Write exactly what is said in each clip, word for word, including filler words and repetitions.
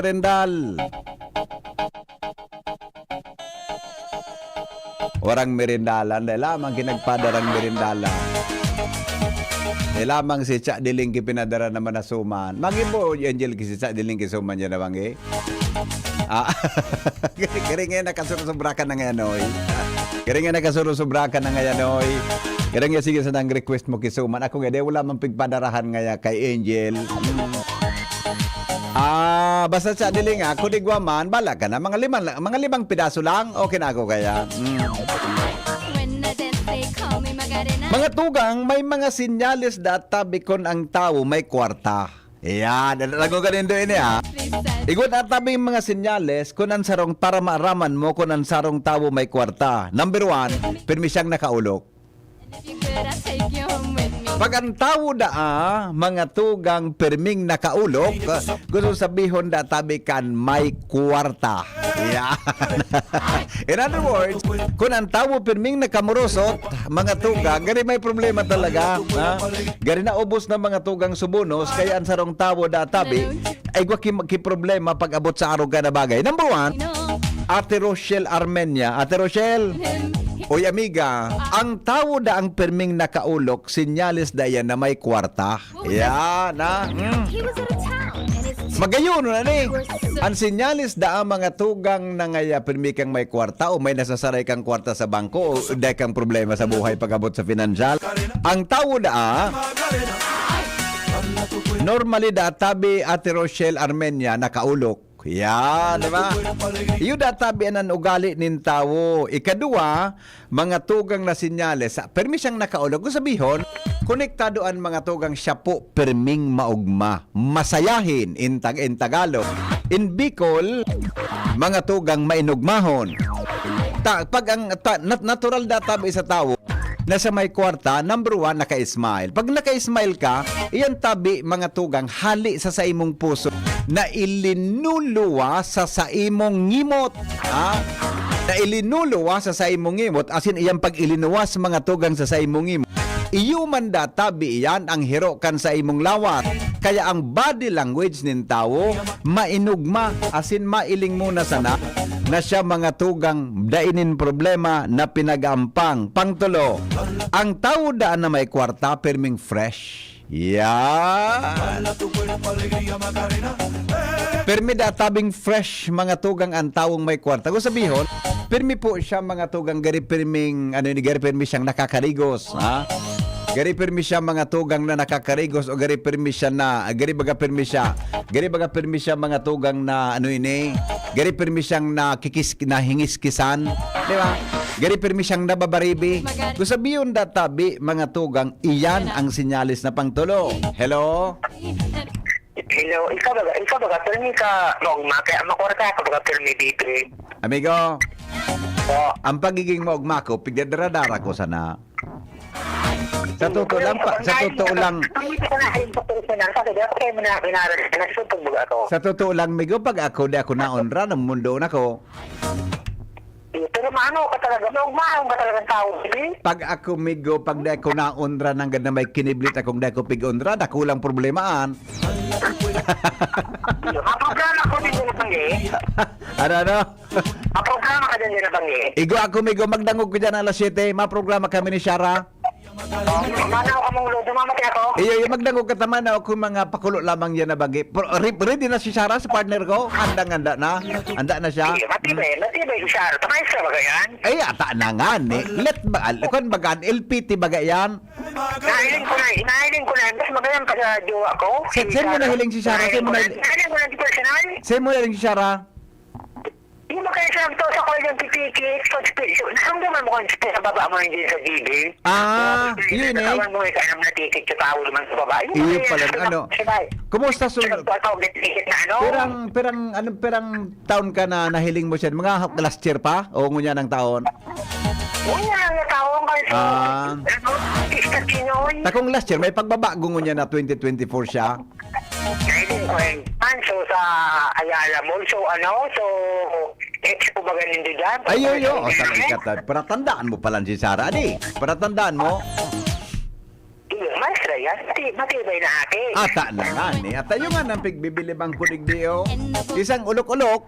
merendal. Warang merindalan, dai lamang ginagpadarang merindalan. Dai lamang si Cha Diling ki pinadara naman na suman. Magi po, Angel, ki si Cha Diling ki suman niya naman, eh. Ah, kaya nga nakasurusubra ka na ngayon, oy. Kaya nga nakasurusubra ka na ngayon, oy. Kaya nga sige sa nang request mo ki suman. Ako nga, di wala man pigpadarahan nga ya kay Angel. Ah, basta sa diling ako, digwa man, bala ka na. Mga limang, mga limang pidaso lang, okay na ako kaya. Mm. Mga tugang, may mga sinyales da tabi kun ang tawo may kwarta. Yan, lago ka nindo ini, ha? Igwa da tabi mga sinyales kun ang sarong paramaraman mo kun ang sarong tawo may kwarta. Number one, pirmi siyang nakaulok. Pag ang tawo daa, mga tugang pirming nakaulok, gusto sabihon da tabi kan may kwarta. Yan. In other words, kun ang tawo pirming nakamurosot, mga tugang, gari may problema talaga. Ha? Gari na ubos na mga tugang subunos, kaya ang sarong tawo da tabi, ay gwa ki, ki problema pag abot sa arog ka na bagay. Number one, Ate Rochelle Armenia. Ate Rochelle, oy amiga, ang tawo da ang pirming nakaulok, sinyales da yan na may kwarta. Yan, ha? Mm. Magayon na ni. Ang sinyales da ang mga tugang na ngaya pirmi kang may kwarta o may nasasaray kang kwarta sa bangko o dai kang problema sa buhay pag-abot sa pinansyal. Ang tawo da, normally da tabi Ate Rochelle Armenia nakaulok. Yan, di ba? Iyo da tabi an ugali nin tawo. Ikaduwa, mga tugang na sinyales. Sa, permi siyang nakaulog. Kung sabihon, konektado an mga tugang siya po, perming maugma. Masayahin, in, Tag-, in Tagalog. In Bicol, mga tugang mainugmahon. Ta, pag ang ta, nat-, natural da tabi sa tawo, na sa may kwarta, number one, naka-smile. Pag naka-smile ka, iyan tabi, mga tugang, hali sa saimong puso na ilinuluwas sa saimong ngimot. Ha? Na ilinuluwas sa saimong ngimot, asin iyan pag ilinuwas, mga tugang, sa saimong ngimot. Iyo man da tabi iyan ang hiro kan saimong lawas. Kaya ang body language nin tawo, mainugma, asin mailing muna sana na siya mga tugang dai nin problema na pinag-ampang. Pangtulo, ang tawo daan na may kwarta, pirming fresh. Yeah. Pirmi da tabing fresh, mga tugang, ang tawong may kwarta. Kung sabihon, pirmi po siya, mga tugang, gari pirming, ano ini, gari pirmi siyang nakakarigos, ha? Gari pirmi siya, mga tugang, na nakakarigos o gari pirmi siya na, gari baga pirmi siya, gari baga pirmi siya, mga tugang, na ano ini, gari pirmi siyang nakikis-, nahingiskisan, di ba? Gari pirmi siyang nababaribi. Kung sabihon da tabi, mga tugang, iyan ang sinyalis na pangtulo. Hello? Hello, ikaw baga, ikaw baga, pirmi ka maugma, kaya makwarta ka baga, pirmi, bibi. Amigo, Po. Ang pagiging maugma ko, pigdadara-dara ko sana. Sa totoo lang, pa, sa totoo lang. Ang ito ko na, ayun, sa personal, kasi di ako kayo muna, inaral ka na, susumbog ako. Sa totoo lang, migo, pag ako, di ako naonra, ng mundo na ko. Eh, pero maano ka talaga, maugmaon ka talagang tao, di? Pag ako, migo, pag di ako naonra, nanggad na may kiniblit akong di ako pig-onra, dakulang problema an. Ang programa ko din na banggi. Ano, ano? Ang programa ka din na banggi. Igo ako, migo, magdangog ko dyan alas siyete. Maprograma kami ni Shara. Oh, manaw ka mong luto, mamati ako. Iyo, iyo, magdangog ka, tama na ako, mga pakulo lamang yan na banggi. Pro-, re-, ready na si Shara, sa partner ko? Andang-anda na. Anda na siya. Sige, matibay, matibay si Shara. Tamaisa ba yan? Ay, ata na nga, ni. Let ba, al-, kwan baga, L P T baga yan? Nahiling ko na, nahiling ko na. Mas magayon pa sa jowa ko. Send, send mo na hiling si Sarah, send mo na hiling. Nahiling ko na di personal. Send mo na hiling si Sarah. Hindi mo kaya siya to sa call yung titikit, constitution. Naramdaman mo kung sa baba mo hindi sa G B? Ah, yun eh. Kawan mo yung kanang natitik sa tao naman sa baba. Iyo pala, ano? Kumusta, so, nagpapaulit-ikit na ano? Pirang, pirang, ano, pirang taon ka na nahiling mo siya? Mga last year pa? O ngunyan ang taon? Wala nga taon kasi, ah, ano, artista Pinoy. Takong last year, may pagbabago ngunyan na twenty twenty-four siya. Nineteen point one, so sa Ayala Mall. So, ano, so, ex ko ba ganin dyan? Ay, yo, yo. O, sabi ka, ta-, paratandaan mo pala si Sarah, di? Paratandaan mo. Iyo, maestra yan. Mati-, matibay na ate. Ata na nga, ni. At tayo nga ng pigbibilibang kudigdi, oh. Isang ulok-ulok.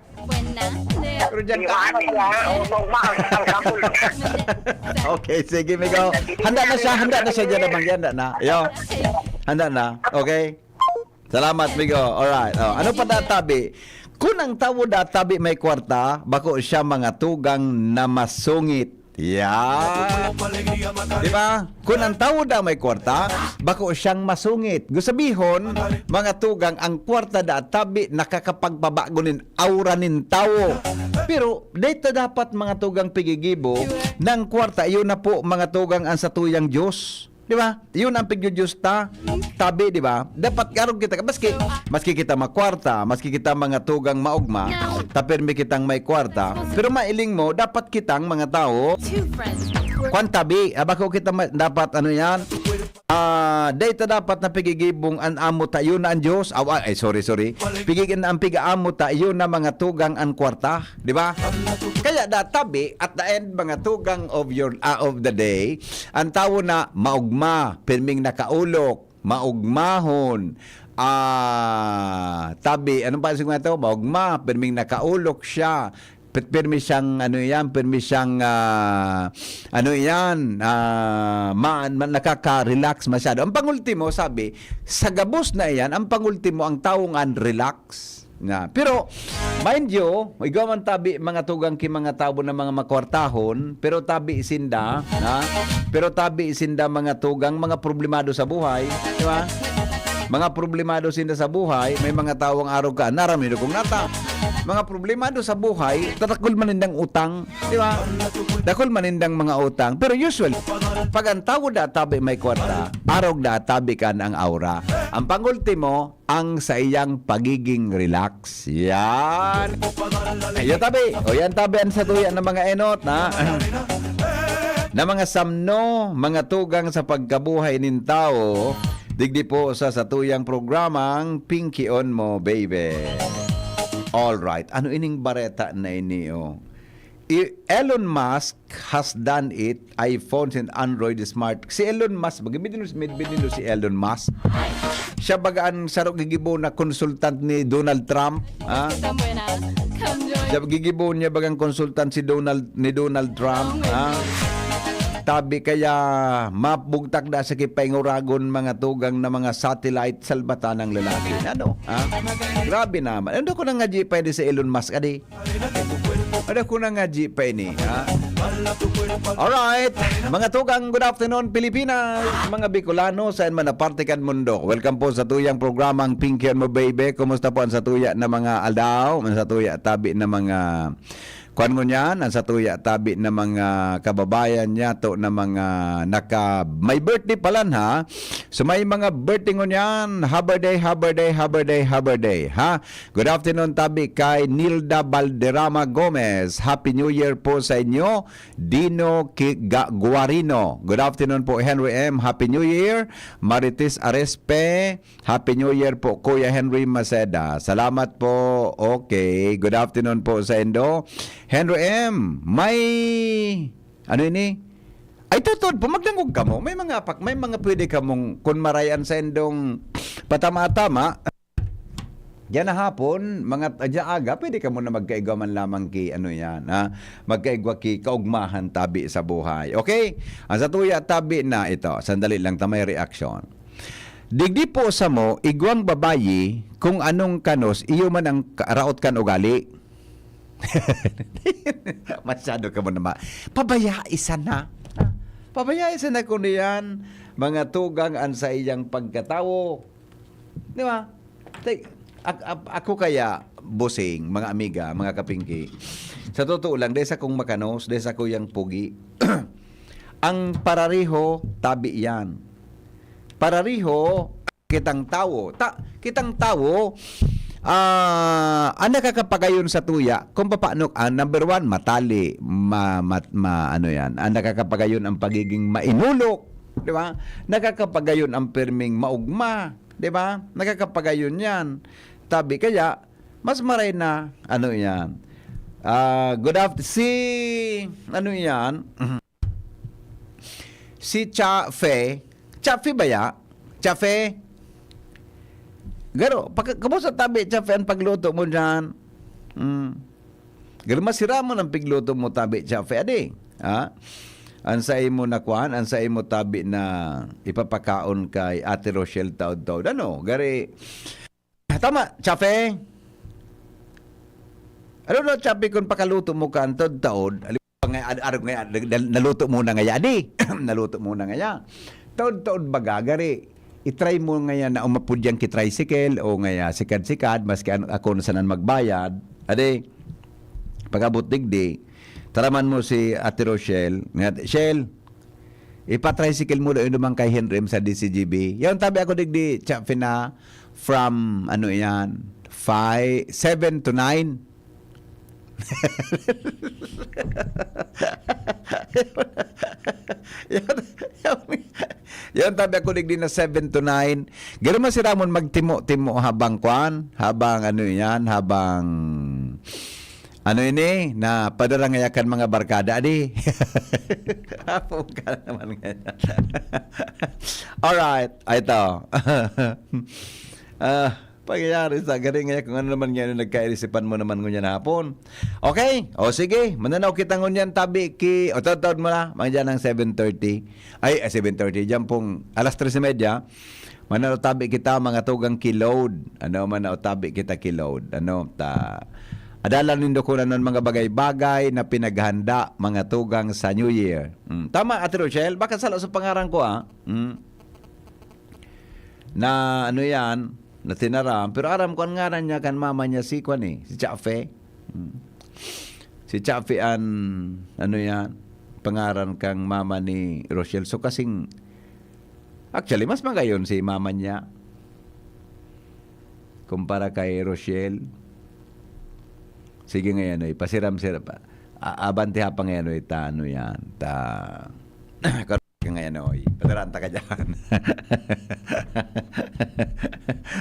Pero dyan ka. Ano yan? Ulok, ma-, ang, ang kapul. Okay, sige, Migo. Handa na siya, handa na siya dyan, abang, handa na. Yo. Handa na. Okay. Salamat, Migo. Alright. Oh, ano pa da tabi? Kun ang tawo da tabi may kwarta, bako siya mga tugang na masungit. Yeah. Di ba? Kun ang tawo da may kwarta, bako siyang masungit. Gusto sabihon, mga tugang, ang kwarta da tabi nakakapagpabago nin aura nin tawo. Pero dito dapat, mga tugang, pigigibo, ng kwarta, yun na po, mga tugang, ang satuyang Diyos. Di ba? Yun ang pigdudiyos ta, tabi, di ba? Dapat arog kita, maski, maski kita makwarta, maski kita mga tugang maogma, ta pirmi kitang may kwarta. Pero mailing mo, dapat kitang mga tao, kwan tabi, ah, bako kita ma-, dapat ano yan? Ah, data dapat na pigigibong an amo ta, yun na ang Diyos. Aw, ay, sorry, sorry. Pigigin ang pig-aamo ta, yun na mga tugang an kwarta, di ba? Kaya da tabi, at the end, mga tugang of your, ah, of the day, ang tawo na maogma, pirming nakaulok, maogmahon, ah, tabi, ano pa siguro ito? Maogma, pirming nakaulok siya. Pit-, pirmi siyang, ano yan, pirmi siyang, ah, ano yan, ah, ma-, ma-, nakaka-relax masyado. Ang pangultimo, sabi, sa gabos na iyan, ang pangultimo, ang tawo nga relax. Na. Pero, mind you, igwa man tabi mga tugang ki mga tawo na mga makwartahon, pero tabi sinda, na? Pero tabi sinda mga tugang, mga problemado sa buhay, di ba? Mga problemado sinda sa buhay, may mga tawong arog ka, naramid kong nata. Mga problemado sa buhay, tatakol man nindang utang, di ba? Dakol man nindang mga utang. Pero usually, pag ang tawo da tabi may kwarta, arog da tabi kan ang aura. Ang pangultimo, ang sa iyang pagiging relax. Yan. Ayo tabi. O yan tabi ang satuya ng mga enot, na, na mga samno, mga tugang sa pagkabuhay nin tawo, digdi po sa satuyang programang Pinky on Mo, Baby. All right. Ano ining bareta na ini, oh? I-, Elon Musk has done it, iPhones and Android smart. Si Elon Musk, baga, bininos, bininos si Elon Musk. Siya baga ang saro gigibo na consultant ni Donald Trump, ha? Kita mo yun, ha? Come join. Siya gigibo niya bagang consultant si Donald, ni Donald Trump, ha? Tabi kaya mabugtak da sa kipainguragon mga tugang na mga satellite salbatan ng lalaki. Ano? Ha? Grabe naman. Ano ko nang ngaji pa di sa Elon Musk, adi? Ada ko na nga di pa ini, ha? Alright. Mga tugang, good afternoon, Pilipinas. Mga Bicolano, saan man na parte kan mundo. Welcome po sa tuyang programang Pinky on Mo, Baby. Kumusta po ang satuya na mga aldaw? Ang satuya tabi na mga kwan mo niyan, ang satuya tabi na mga kababayan niya to na mga naka, may birthday palan, ha? So may mga birthday ngunyan, haber day, haber day, haber day, haber day, ha? Good afternoon, tabi kay Nilda Valderrama Gomez. Happy New Year po sa inyo. Dino Ki-, Ga-, Guarino. Good afternoon po, Henry M. Happy New Year. Marites Arespe. Happy New Year po, Kuya Henry Maceda. Salamat po. Okay. Good afternoon po sa indo. Henry M, may, ano ini? Ay, tutod po, magdangog kamo. May mga pak-, may mga pwede kamong, kun marayan sa indong patama-tama, diyan na hapon, mga, diyan aga, pwede kamo na magkaigwa man lamang ki, ano yan, ha? Magkaigwa ki kaugmahan tabi sa buhay. Okay? Ang satuya tabi na ito. Sandali lang, ta may reaction. Digdi po sa mo, igwang babayi, kung anong kanos, iyo man ang ka-, raot kan ugali. Masyado ka mo naman. Pabaya, isa na. Pabaya, isa na kung yan. mga tugang an saiyang pagkatawo. Di ba? Tay-, ak-, ak-, ako kaya, bossing, mga amiga, mga kapingki, sa totoo lang, dahil sa kong makanos, dahil sa kuyang pugi, ang parariho, tabi yan. Parariho, kitang tawo. Ta-, kitang tawo, ah, ang nakakapagayon sa tuya, kung papaano, ah, number one, matali, ma-, ma-, ma-, ano yan, ang nakakapagayon ang pagiging mainulok, di ba? Nakakapagayon ang pirming maugma, di ba? Nakakapagayon yan. Tabi kaya, mas maray na, ano yan. Ah, good afternoon. Si, ano yan? Si Cha Fe. Cha Fe ba ya? Cha Fe? Garo, pagka-, kamusta tabi, Cha Fe, ang pagluto mo dyan? Hmm. Garo, masiramon ang pigluto mo, tabi, Cha Fe, adi. Ha? Ang sa imo na kwan, ang sa imo tabi na ipapakaon kay Ate Rochelle taod-taod. Ano? Gari, tama, Cha Fe? Ano na, Cha Fe, kung pakaluto mo kan taod-taod, halimbawa nga, ad-, arog nga, nag-, nal-, naluto mo na ngaya, adi? Naluto mo na ngaya. Taod-taod baga, gari, i-try mo ngaya na umapod yang ki-tricycle o ngaya sikad-sikad, maski ano, ako na sanan magbayad. Adi, pag-abot digdi, taraman mo si Ate Rochelle, nga, "Shell, ipa-tricycle mo daw yung naman kay Henry sa D C G B." Yan, tabi ako digdi, Cha Fe, na from, ano yan, five, seven to nine. Yan, yan, yan, tabi ako digdi na seven to nine. Garo man si Ramon magtimo-timo habang kwan, habang ano yan, habang ano ini, na padara ngaya kan mga barkada, adi. Hapo ka naman ngayon. Alright, ay ito. Ah, pangyayari sa garing ngaya kung ano naman ngayon ang nagkairisipan mo naman ngunyan hapon. Okay, o sige, mananaw kita ngunyan tabi ki, o taod-taod mo na, mga dyan ang seven thirty. Ay, ah, seven thirty, dyan pong alas tres y media. Mananaw tabi kita, mga tugang ki load. Ano, mananaw tabi kita ki load. Ano, ta, adalan nindo ko na nun mga bagay-bagay na pinaghanda, mga tugang sa New Year. Mm, tama, Ate Rochelle? Baka sala sa pangaran ko, ah. Mm. Na, ano yan, na tinaram. Pero aram ko, ang ngaran niya kan mama niya si kwan eh, si Cha Fe. Mm. Si Cha Fe an, ano yan, pangaran kang mama ni Rochelle. So, kasing, actually, mas magayon si mama niya kumpara kay Rochelle. Sige ngayon, oy, pasiram-siram pa. A-, abante ha pa ngayon, oy, ta ano yan, ta, ka ngayon, oy. Padaranta ka dyan.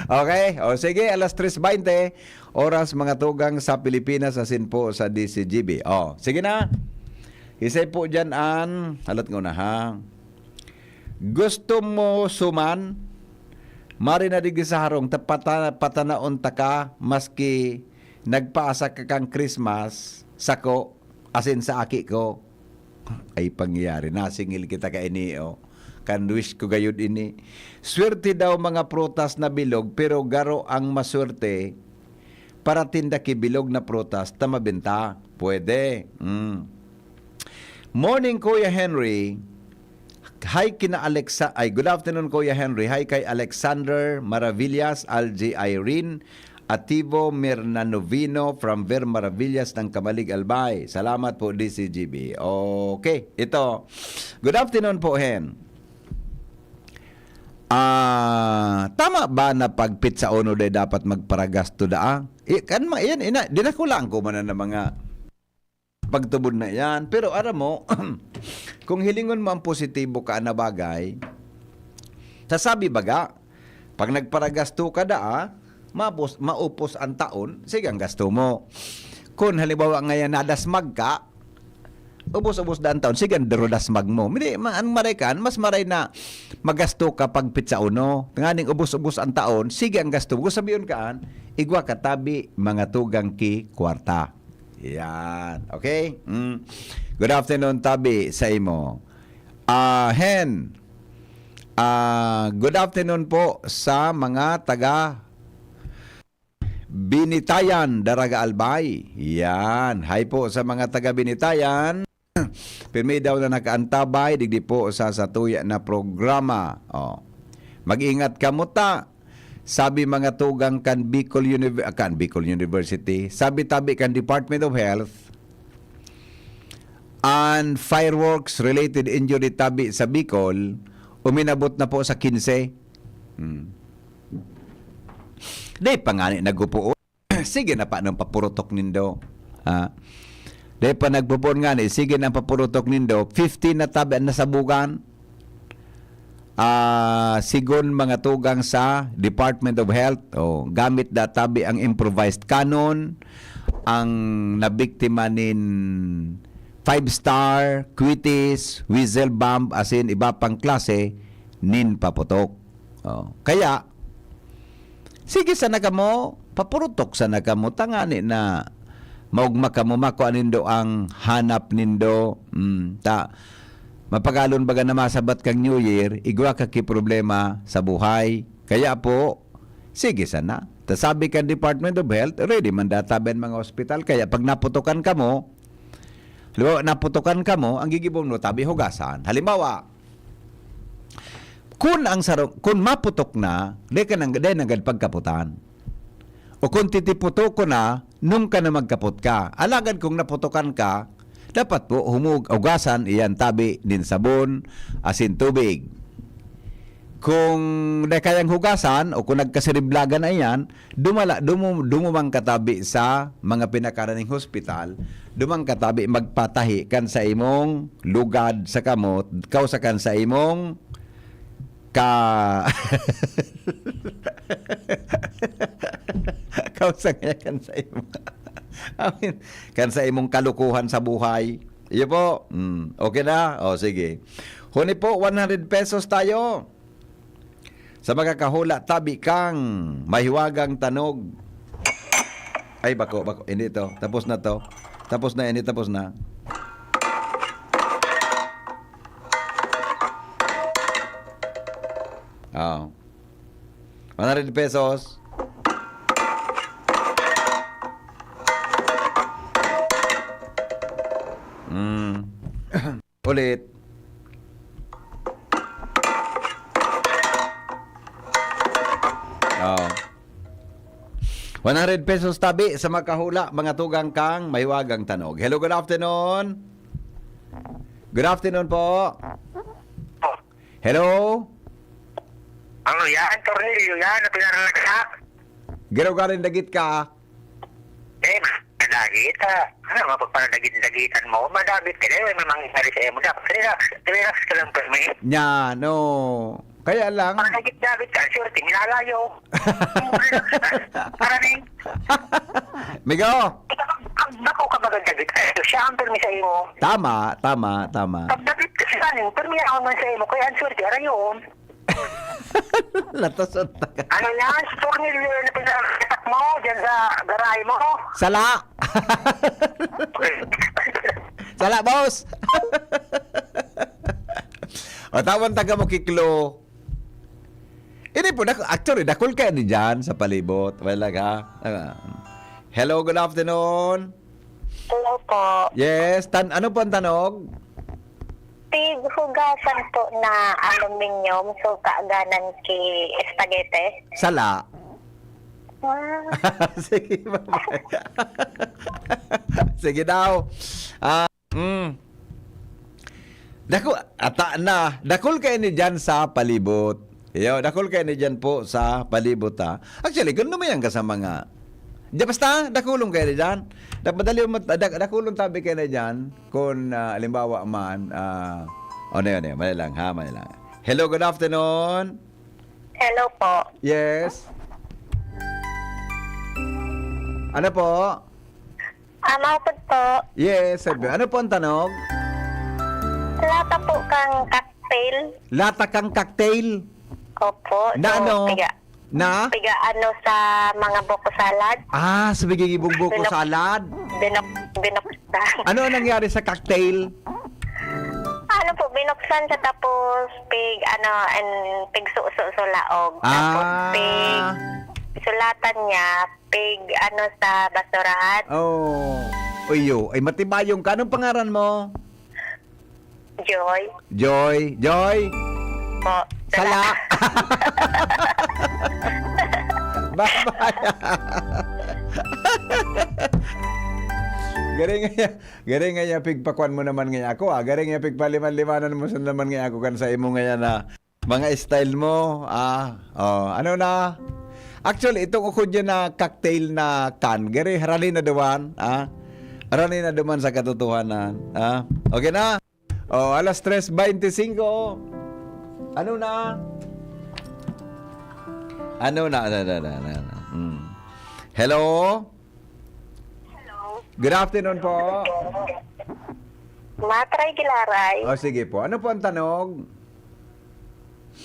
Okay, o sige, alas tres baynte, oras mga tugang sa Pilipinas, asin po sa D C G B. O, sige na. Isay po dyan an, halat ko na ha. Gusto mo suman? Mari na digdi sa harong, ta-, pata-, patanaon ta ka, maski nagpaasa ka kan Christmas, sako, asin sa aki ko. Ay, pangyayari, nasingil kita kaini, o. Kan wish ko gayud ini. Swerte daw mga prutas na bilog, pero garo ang maswerte, paratinda ki bilog na prutas ta mabenta. Pwede. Mm. Morning, Kuya Henry. Hi kina Alexa-, ay, good afternoon, Kuya Henry. Hi kay Alexander Maravillas, Algie Irene, Ativo Mirnanovino from Ver Maravillas ng Camalig, Albay. Salamat po, D C G B. Okay, ito. Good afternoon po, Hen. Ah, tama ba na pag pitsa uno day dapat magparagasto daa? Eh, kan ma-, yan, ina-, dinakulaan ko man na mga pagtubod na yan. Pero aram mo, kung hilingon mo ang positibo ka na bagay, sasabi baga, pag nagparagasto ka daa, mapos-, maupos ang taon, sige ang gasto mo. Kung halimbawa ngayon nadasmag ka, ubos-ubos da ang taon, sige ang durudasmag mo. Hindi, ma-, ang maray kan, mas maray na magasto ka pag pitsa uno. Nganing ubos-ubos ang taon, sige ang gasto mo. Sabiyon kaan, igwa ka tabi, mga tugang ki kwarta. Yan. Okay? Mm. Good afternoon, tabi, sa imo. Ah, Hen. Ah, good afternoon po sa mga taga Binitayan, Daraga Albay. Yan. Hi po sa mga taga Binitayan. Pirmi daw na nakaantabay, digdi po sa satuya na programa. Oh. Mag-ingat kamo ta. Sabi mga tugang kan Bicol Univ-, kan Bicol University, sabi tabi kan Department of Health, an fireworks related injury tabi sa Bicol, uminabot na po sa kinse. Hmm. Di pa nga ni nagupuon. Sige na pa nang papurutok nindo. Ha? Di pa nagpupuon nga ni, sige na papurutok nindo. Fifteen na tabi ang nasabugan. Ah, sigon mga tugang sa Department of Health, oh, gamit da tabi ang improvised cannon, ang nabiktima nin five star, quitis, whistle bomb, asin iba pang klase nin paputok. Oh, kaya, sige sana kamo, papurutok sana kamo, tangani na maugma kamo, makua nindo ang hanap nindo. Mm, ta, mapagalon baga na masabat kang New Year, igwa ka ki problema sa buhay. Kaya po, sige sana. Ta sabi kan Department of Health, ready man data ben mga ospital. Kaya pag naputokan kamo, halimbawa, naputokan kamo, ang gigibon mo, tabi hugasan. Halimbawa, kun ang sarong, kun maputok na, di ka nang, di nanggad pagkaputan. O kun titiputo ko na, nung ka na magkapot ka. Alagad kung naputokan ka, dapat po humug-, hugasan iyan tabi nin sabon, asin tubig. Kung di kayang hugasan o kung nagkasiriblagan na iyan, dumala, dumu-, dumumang katabi sa mga pinakaraning hospital, dumang katabi magpatahi kan sa imong lugad sa kamot, kausa kan sa imong ka-, kausa kaya kan sa imong, I mean, kan sa imong kalukuhan sa buhay. Iyo po. Mm, okay na? O, sige. Huni po, one hundred pesos tayo. Sa makakahula, tabi kang mahiwagang tanog. Ay, bako, bako. Hindi to. Tapos na to. Tapos na, hindi tapos na. Oh. One hundred pesos. Mm. Ulit. Oh. One hundred pesos tabi sa makahula, mga tugang kang mahiwagang tanog. Hello, good afternoon. Good afternoon po. Hello? Ano yan, Tornilyo? Yan, ang pinaralaga. Garo-garo yung dagit ka. Eh, madagit, ha? Ano, mapagparadagit-dagitan mo? Madagit ka na, may mangyayari sa imo. Dapat relax, relax ka lang, permi. Yan, no. Kaya lang. Pag nagit-dagit ka, sure, tinilalayo. Relax ka. Para ning. Migo. Ikaw, pag bako ka magagagit, ay, siya ang permi sa imo. Tama, tama, tama. Pag dagit ka sa kanin, permi ako man sa imo. Kaya ang swerte, arayon. Latasot na ka. Ano yan? Si Tornilyo na pinakatak mo dyan sa garahe mo? Sala! Sala, boss! O, tawan taga mo, Kiklo. Ini po, dak-, actually, dakul kayo ni dyan sa palibot. Wala ka? Ah. Hello, good afternoon. Hello po. Yes, tan-, ano po ang tanog? Tig hugasan po na aluminium, so kaaganan ki spaghetti. Sala. Ah. Sige, bye-bye. Sige daw. Ah, mm. Dako, ata na. Dakul kayo ni dyan sa palibot. Iyo, dakul kayo ni dyan po sa palibot, ha. Actually, kung lumayan ka sa mga, di, basta, dakulon kayo ni dyan. Dak-, madali mo, dak-, dakulon tabi kayo na dyan. Kung, ah, halimbawa man, ah, o na yun, eh, mali lang, ha, mali lang. Hello, good afternoon. Hello po. Yes. Ano po? Ah, maupod po. Yes, sabi. Ano po ang tanog? Lata po kang cocktail. Lata kang cocktail? Opo. Na so, ano? Piga, Na? Piga ano sa mga buko salad? Ah, sa pigigibong buko Binok-, salad? Binok-, binuksan. Ano ang nangyari sa cocktail? Ano po, binuksan siya tapos pig, ano, and pigsuso-so laog. Tapos Ah. pig, sulatan niya, pig, ano, sa basurahan. Oh. Uyo, ay matibayong ka. Anong pangaran mo? Joy. Joy. Joy. Po. Sala. Bye-bye. Garing nga, garing nga pigpakuan mo naman nga ako, ah. Garing nga pigpaliman-limanan mo sa naman nga ako kan sa imo nga yan, ah. Mga style mo, ah. Oh, ano na? Actually, itong ukod yan na cocktail na can, gari, harali na duman, ah. Harali na duman sa katotohanan, ah. Okay na? Oh, alas tres veinticinco. Ano na? Ano na? Ano na? Ano na? Ano na? Hmm. Hello? Hello. Good afternoon po. Matray Gilaray. Oh, sige po. Ano po ang tanog?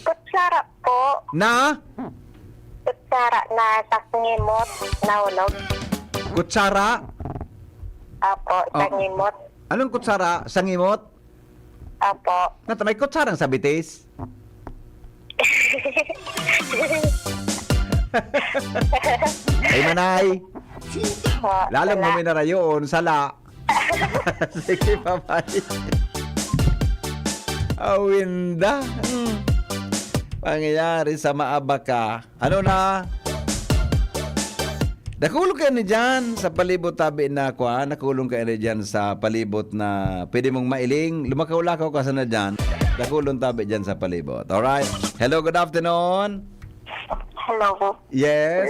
Kutsara po. Na? Kutsara na sa ngimot, nahulog. Kutsara? Apo, sa Oh. ngimot. Anong kutsara? Sa ngimot? Apo. Nata, may kutsarang sa bitis? Ay, manay. Po, Lalong sala. Huminarayon, sala. Sige, bye-bye. Awinda. Hmm. Pangyayari sa maabaka. Ano na? Dakulong kayo ni dyan sa palibot tabi na kwa. Nakulong kayo ni dyan sa palibot na pwede mong mailing. Lumakaw-lakaw ka sana dyan. Dakulong tabi dyan sa palibot. Alright. Hello, good afternoon. Hello po. Yes.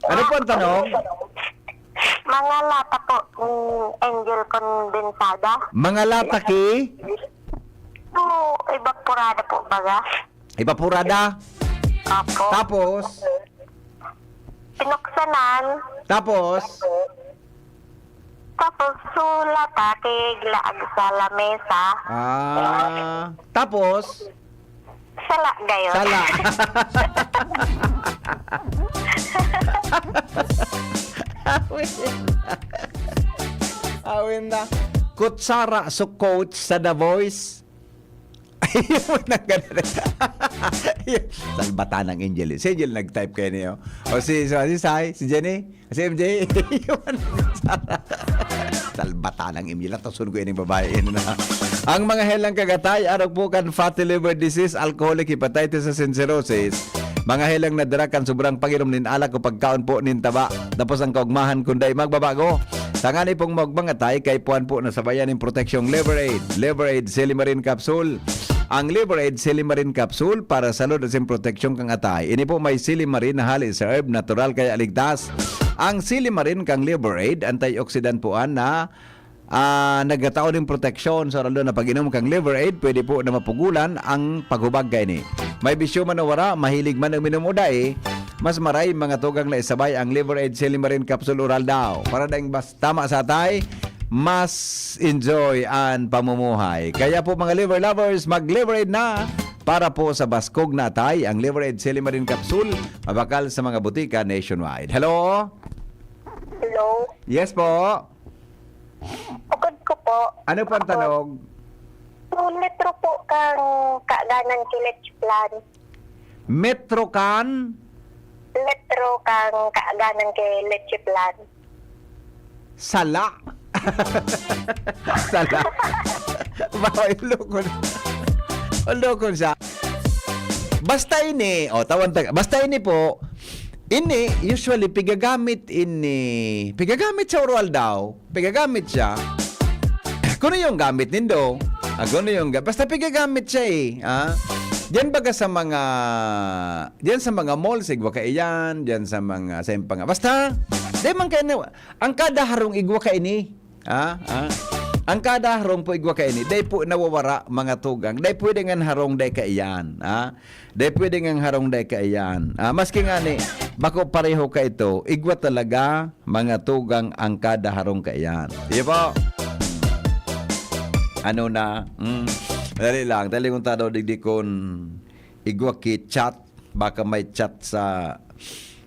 Ano po ang tanong? Mga lata po ni Angel Condensada. Mga lata ki? Ito, evaporada po baga. Evaporada? Apo. Tapos? Pinuksanan. Tapos? Tapos, sulat, ah, kay laag sa lamesa. Ah, tapos? Sala gayon. Sala. Awin na. Kutsara, so coach sa The Voice. Yun ang ganda. Salbatan ng Angel. Si Angel nag-type kayo niyo. O si, si, si Sai, si Jenny, si M J. Yun ang kutsara. Salbatan ng Angel. At sunod ko yun yung babae. Yun na. Ang mga helang kagatay, arog po kan fatty liver disease, alcoholic hepatitis, at cirrhosis. Mga helang nadara kan sobrang pag-inom nin alak o pagkaon po nin taba. Tapos ang kaugmahan kung dai magbabago. Tangani pong magmangatay, kay puan po na sabayan nin proteksyong Liver Aid. Liver Aid Silimarin Capsule. Ang Liver Aid Silimarin Capsule para sa salud asin proteksyon kang atay. Ini po may silimarin na hali sa herb, natural kaya ligtas. Ang silimarin kang Liver Aid, antioxidant po an na, ah, nagtatao nin proteksyon. Sa lalo na pag-inom kang Liver Aid, pwede po na mapugulan ang paghubag kaini. May bisyo man o wara, mahilig man uminom o dai, mas maray mga tugang na isabay ang Liver Aid Silimarin Capsule Oral daw. Para daing bas tama sa atay, mas enjoy an pamumuhay. Kaya po, mga liver lovers, mag-Liver Aid na para po sa baskog na atay. Ang Liver Aid Silimarin Capsule, mabakal sa mga butika nationwide. Hello? Hello? Yes po. Bukod ko po. Ano po ang Ako, tanog? Two litro po kang kaganan ki Leche Plan. Metro kan? Litro kang kaganan ki Leche Plan. Sala. Sala. Ba, ulokon. Ulokon siya. Basta ini, o, tawan ta-, basta ini po, ini, usually, pigagamit ini, pigagamit sa oral daw, pigagamit siya. Kuno yung gamit nindo, ah, kuno yung ga-, basta pigagamit siya eh, ah. Diyan baga sa mga, diyan sa mga mall, sa igwa kaiyan, diyan sa mga, sa impanga. Basta, di man kayo na, ang kada harong igwa kaini, ah, ah. Ang kada harong po igwa kaini, dai po nawawara, mga tugang. Dai pwede ngan harong, dai kaiyan, ah. Dai pwede ngan harong, dai kaiyan. Ah, maski ngani, bako pareho ka ito, igwa talaga, mga tugang, ang kada harong kaiyan. Di po? Ano na? Mm. Dali lang, dali kong tado, digdi kon igwa ki chat, baka may chat sa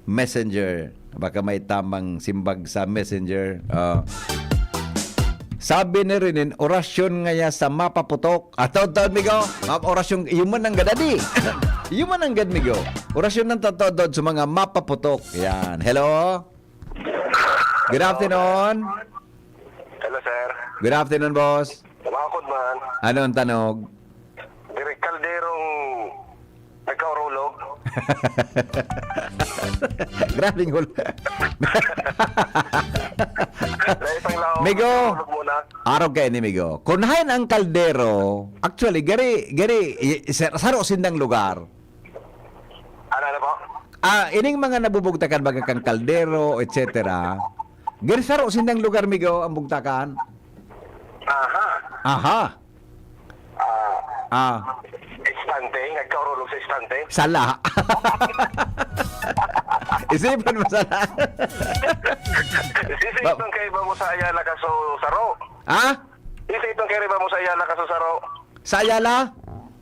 Messenger, baka may tamang simbag sa Messenger. Ah. Sabi ni Rinin, orasyon ngaya sa mapaputok. Ataw-taw, migo. Map-, orasyon, iyo man ang gadadi. Iyo man ang gad, migo. Orasyon ng taw-taw sa mga mapaputok. Yan. Hello? Good afternoon. Hello, sir. Good afternoon, boss. Mga Ako man. Ano ang tanog? Diri kalderong nagkaurulog. Grabing hul- Dahil isang laong Migo. Nagkaurulog muna. Arog kayo ni Migo. Kun hain ang kaldero, actually, gari, gari, i- sa- saro sindang lugar. Ano, ano po? Ah, ining mga nabubugtakan baga kan kaldero, et cetera. Gari saro sindang lugar, Migo, ang bugtakan. Aha. Aha. Ah, Ah. Istante, nagkaurulog sa istante. Sala. Isipan mo sala. Sisi Ba- itong kaiba mo sa Ayala kaso saro. Ha? Sisi itong kaiba mo sa Ayala kaso saro. Sa Ayala?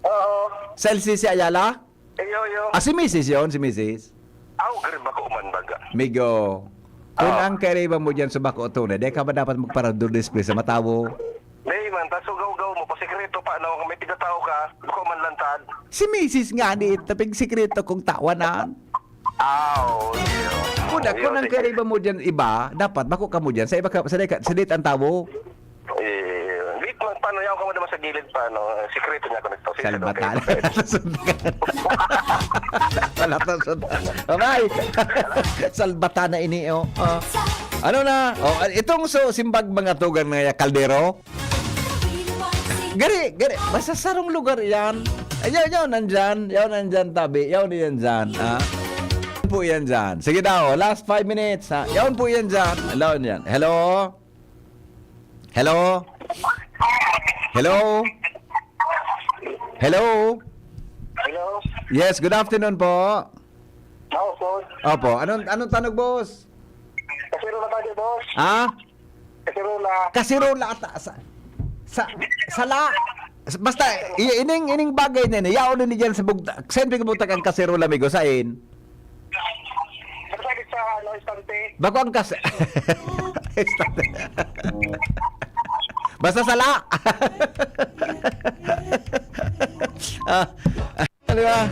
Oo. Sa L C C Ayala? Iyo, iyo. Ah, si misis yon, si misis. Aw, gari bako man baga. Migo, kung Ah. ang kaiba mo dyan sa bako, tunay, di ka ba dapat magparador display sa matawo? Di man, ta sugaw-gaw mo, pasikreto pa, no? May tigatawo ka, bako man lantad. Si misis nga, di tapig sikreto kung tawanan. Aw, iyo. Kuda, Iyo, kung ang sige. Kaiba mo dyan iba, dapat bako ka mo dyan, sa iba ka, sa, di ka, sa date ang tawo. Eh, wait lang, paano yan? Kung naman sa gilid pa, no? Sikreto niya ako nito. Sige, Salbatan. Okay. Wala to, sud-, Abay! Salbatan na ini, oh. Ah. Ano na? Oh, itong so, simbag mga tugang na kaldero? Gari, gari. Basta sarong lugar yan. Ayaw, yaw nandyan. Yaw nandyan, tabi. Yaw na yan dyan. Ah. Yaw po yan dyan. Sige daw, last five minutes, ha? Yaw po yan dyan. Hello, yan. Hello? Hello? Hello? Hello? Hello? Yes, good afternoon po. Ako po. Opo, anong, anong tanog, boss? Kasirola tayo, boss. Ha? Kasirola. Kasirola ata sa, sa, sala. Basta, i-, ining, ining bagay na ini, yaon na ni dyan sa bugta-, saan pinabugtak ang kasirola, amigo? Sain? Sa, sa, sa, ano, istante. Bako ang kas-, istante. Basta sala. Ah, di ba?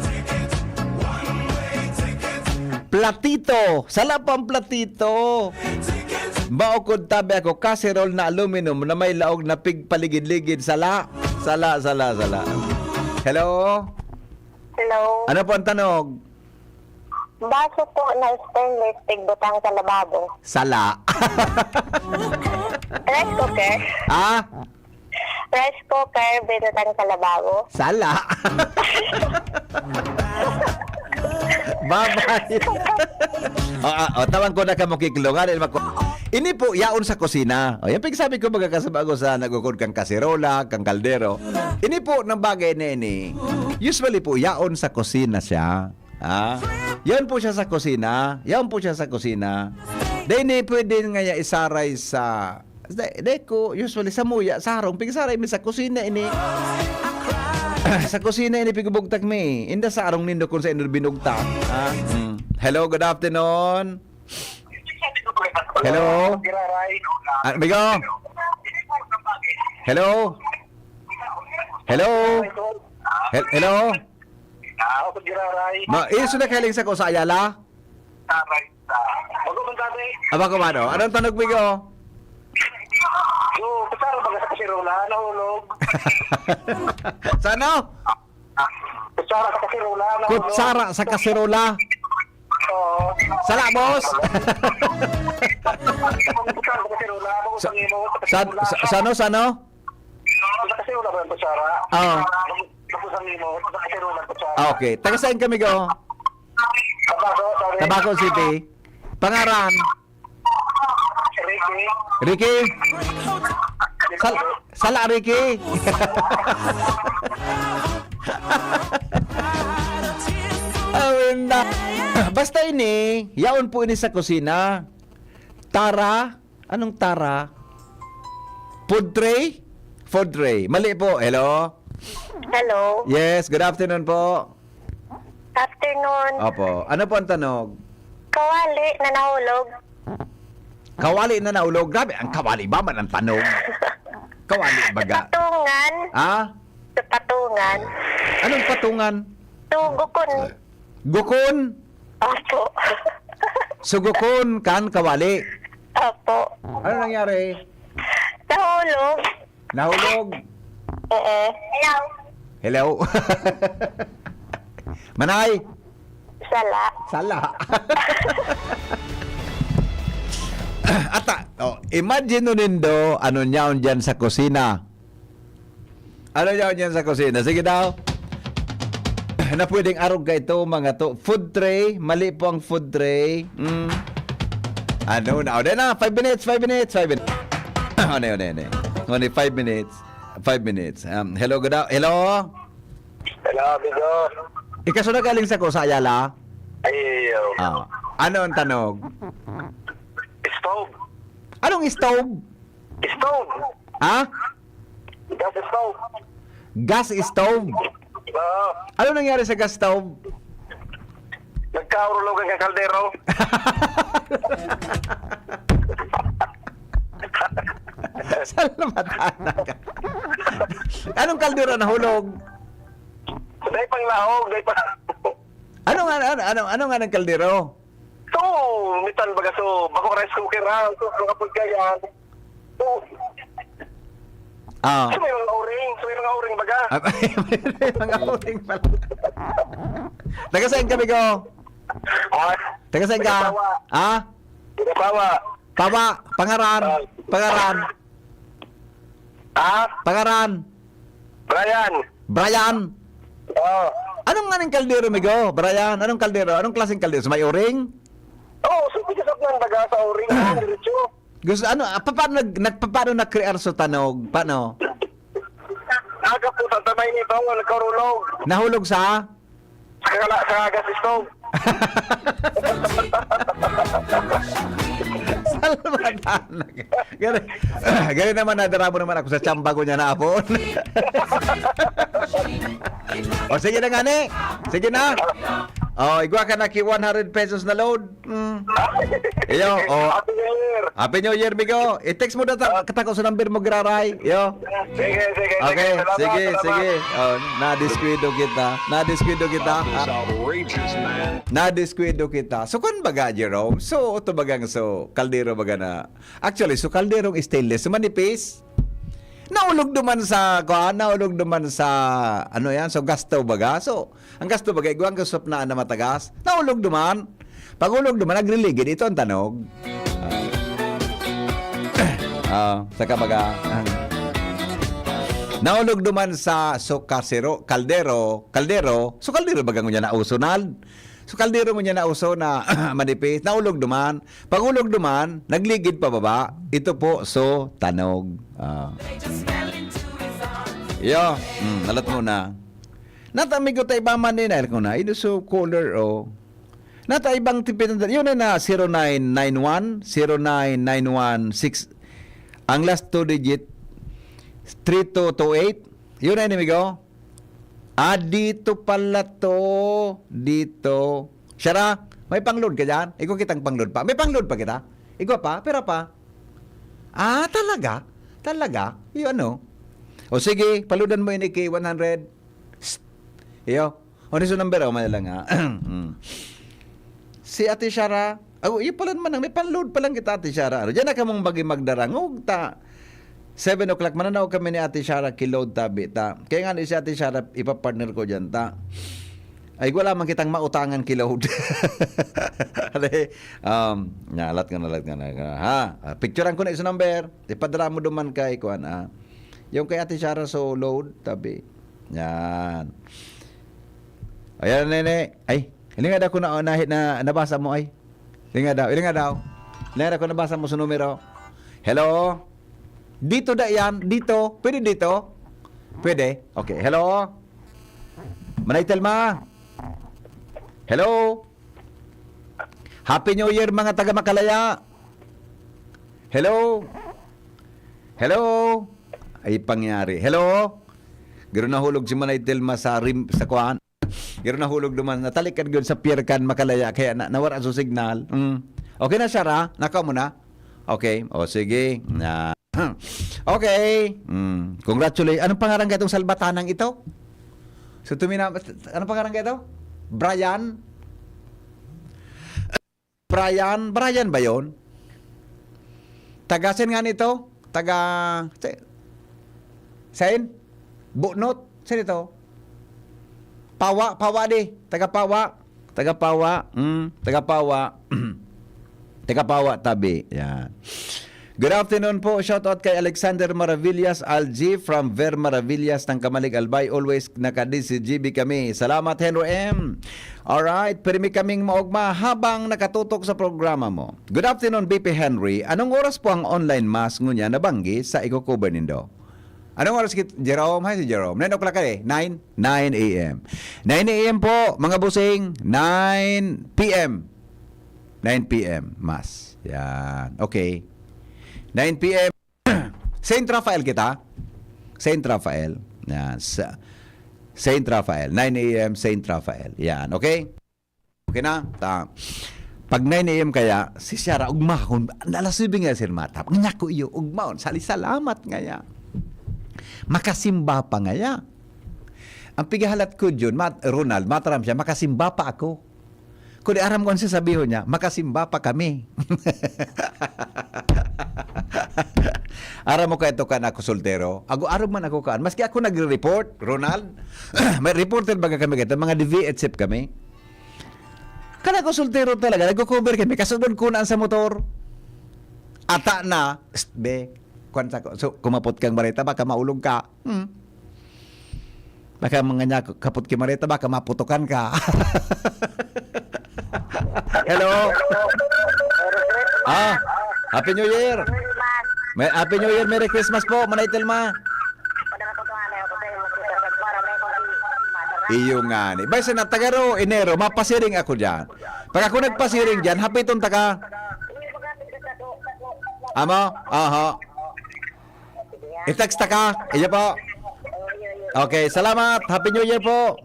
Platito. Sala pa ang platito. Maukod tabi ako, kaserol na aluminum na may laog na pigpaligid-ligid. Sala. Sala, sala, sala. Hello? Hello. Ano po ang tanog? Baso po na stainless, pigbutang sa lababo. Sala. Rice cooker. Ah? Rice cooker, binutang sa lababo. Sala. Bye-bye. O, ah, o, tawang ko na ka mo kiklong. Ano, mako-, ini po, yaon sa kusina. O, yan pagsabi ko, magkakasama ko sa nagukod kang kaserola, kang kaldero. Ini po, ng bagay na ini, usually po, yaon sa kusina siya. Ah, yan po siya sa kusina. Yan po siya sa kusina. Dahil ni pwede nga ya isaray sa, dai, dai ko, usually sa muya, sa harong, pigisaray mi sa kusina ini. Sa kusina ini, pigubugtak mi. Inda sa harong nindo kung sa indo binugtak. Ah, mm. Hello, good afternoon. Hello? Ah, amigo? Hello? Hel-, hello? Ah, ako giraray. Ma, iso na kahiling sa ko sa Ayala? Aray, sa. Bago man dati. Aba ko ba, no? Anong tanog, migo? So, kutsara baga sa kasirola, nahulog. Sa ano? Kutsara sa kasirola, nahulog. Kutsara sa kasirola. Oo. Sala, boss. Kutsara sa kasirola, bago Sa, sa imo, sa sa, kasirola. Sa, sa ano, sa ano? Sa kasirola ba yung kutsara? Oo. Bago sa imo, sa kasirola, kutsara. Ah, okay. Taga saan kami, go? Tabaco, sabi. Tabaco City. Pangaran? Ricky. Ricky? Sal-, sala, Ricky. Awinda. Basta ini, yaon po ini sa kusina. Tara. Anong tara? Food tray? Food tray. Mali po. Hello? Hello. Yes, good afternoon po. Afternoon. Opo. Ano po ang tanog? Kawali na nahulog. Kawali na nahulog. Grabe, ang kawali ba man ang tanog? Kawali baga. Sa patungan. Ha? Sa patungan. Anong patungan? Sugukon. Gukon? Opo. Sugukon kan kawali. Opo. Ano nangyari? Nahulog. Nahulog. Oo. Hello? Manay? Sala. Sala. Ata, oh, imagine nun nindo, ano niyaon dyan sa kusina. Ano niyaon dyan sa kusina? Sige daw. Na pwedeng arog ka ito, mga to. Food tray, mali po ang food tray. Mm. Ano na? O, na, five minutes, five minutes, five minutes. Ano, ano, ano. Only five minutes. Five minutes. Um, hello, good a- Hello? Hello, amigo. Ikaso na galing sa ko sa Ayala? Ay, iyo. Ah. Ano ang tanog? Stove. Anong stove? Stove. Ha? Gas stove. Gas stove? Oo. Ano nangyari sa gas stove? Nagkaurulog ang kaldero. Salmatanan ka. Anong kaldero nahulog? Dahil pang laog, dahil pa. Ano nga ano ano ano nga ng kaldero? So, metal baga so, bako rice cooker ha. So, ang kapag kaya. So, Ah. so may mga o-ring, so may mga o-ring baga. Ah, may mga o-ring pala. Taga saan kami ko? Ah, Taga saan ka? Taga Pawa. Ha? Taga Pawa. Pawa, pangaran. Pangaran. Ah, Pangaran. Brian. Brian. Oh. Anong nga ng kaldero, migo? Brian, anong kaldero? Anong klaseng kaldero? Sa may o-ring? Oh, so pwede sa nan baga sa o-ring ha, diretso. Gusto ano, ah, pa- paano nag nagpapaano na-create so tanog? Paano? Aga po sa tamay nito, nagkarulog. Nahulog sa Sa kala sa gas stove. Salmatanan. Gani, gani naman nadara mo naman ako sa tsamba ko niya na apon. O sige na nga ni. Sige na. O, igwa ka na ki one hundred pesos na load. Mm. Iyo, o. Happy New Year. Happy New Year, migo. I-text mo na ta- katako sa number mo, giraray. Iyo. Sige, sige, Okay, Salamat, sige, salamat. sige. O, nadiskuido kita. Nadiskuido kita. That is outrageous, man. Nadiskuido kita. So, kun baga, Jerome, so, ito bagang so, kaldero baga na, actually, so, kalderong stainless, so, manipis. Naulog duman sa, kuan, naulog duman sa, ano yan, so, gasto baga. So, ang gasto baga, igwang kasupnaan na matagas, naulog duman. Pag ulog duman, nagliligid. Ito ang tanog. Ah, sa kabaga, ah. Naulog duman sa, so, kasero, kaldero, kaldero, so, kaldero baga ngunya na usunal. So, kaldero mo niya na uso na manipis, naulog duman. Pag ulog duman, nagligid pababa. Ito po, so, tanog. Ah. Iyo, mm, nalat mo na. Nata, amigo, ta iba man din, alam ko na. Ito, so, caller, oh. Nata, ibang tipid na, yun na na, zero nine nine one, zero nine nine one six. Ang last two digit, three two two eight. Yun na, amigo. Ah, dito pala to. Dito. Shara, may pang-load ka dyan? Ikaw kitang pang-load pa. May pang-load pa kita? Igwa pa? Pera pa? Ah, talaga? Talaga? Yung ano? O sige, paludan mo ini kay one hundred. Psst. Iyo. Ano sa number? O, may lang ha. Hmm. Si Ate Shara, oh, iyo pala naman, may pang-load pa lang kita, Ate Shara. Ano, dyan na kamong bagi magdarangog ta. Seven o'clock, mananaw kami ni Ate Shara, ki-load tabi ta. Kaya nga ni si Ate Shara, ipapartner ko dyan ta. Ay, wala man kitang mautangan ki-load. Ale, um, nalat nga, nalat nga, nalat nga. Ha? Ah, picturean ko na isa number. Ipadara mo duman kay, kuan, ah. Yung kay Ate Shara, so load, tabi. Yan. Ayan, nene. Ay, hindi nga daw ko na, na, na, nabasa mo, ay. Ilinga daw, ilinga daw. Ilinga daw kung nabasa mo sa numero. Hello? Dito da yan, dito. Pwede dito? Pwede? Okay, hello? Manay Telma? Hello? Happy New Year, mga taga Makalaya. Hello? Hello? Ay, pangyari. Hello? Garo nahulog si Manay Telma sa rim, sa kuan. Garo nahulog duman, natalikad gyud sa pier kan Makalaya, kaya na, nawara so signal. Mm. Okay na siya, ra? Nakaw mo na? Okay. O, sige. Na. Okay. Mm. Congratulations. Anong pangaran ka itong salbatanang ito? So, tumina-, anong pangaran ka ito? Brian? Brian? Brian ba yon? Taga saan nga nito? Taga... sa-, saan? Bunot. Sino ito? Pawa, Pawa di. Taga Pawa. Taga Pawa. Mm, taga Pawa. Taga Pawa, tabi. Yan. Good afternoon po. Shout out kay Alexander Maravillas, Algie from Ver Maravillas, Tangkamalig, Albay. Always naka-D C G B kami. Salamat, Henry M. Alright, pirmi kaming maogma habang nakatutok sa programa mo. Good afternoon, B P Henry. Anong oras po ang online mass ngunya na banggi sa iko-cover nindo? Anong oras kit-, Jerome? Hi, si Jerome. Nine o'clock ka eh. Nine? Nine a m. Nine a m po, mga busing. Nine p m. Nine p m, mass. Yan. Okay. Nine p m. Saint Raphael kita. Saint Raphael. Yan. Sa Saint Raphael. Nine a m, Saint Raphael. Yan. Okay? Okay na? Ta, pag nine a m kaya, si Sarah, ugmahon, alas nuebe nga, Sir Mata. Ngayon ko iyo, ugmahon, sali salamat ngaya. Makasimba pa ngaya. Ang pigahalat ko dyan, Mat-, Ronald, mataram siya, makasimba pa ako. Kundi aram ko ang sasabihon niya, makasimba pa kami. Aram mo ka ito ka na ako soltero? Ago, aram man ako kaan. Maski ako nagre-report, Ronald, may reporter baga kami kaya, mga D V H F kami. Kana ko soltero talaga, nagko-cover kami, kasunod ko na sa motor. Ata na, "Psst, be, kwan sa ko." So, kumapot kang bareta, baka maulog ka. Hmm. Baka mga niya, kapot ki bareta, baka maputokan ka. Hello? Ah, Happy New Year! May, Happy New Year, Merry Christmas po, Manay Telma. Iyo nga ni. Bay, sa natagaro, Enero, mapasiring ako dyan. Pag ako nagpasiring dyan, hapiton ta ka. Amo? Aha. I-text ta ka. Iyo po. Okay, salamat. Happy New Year po.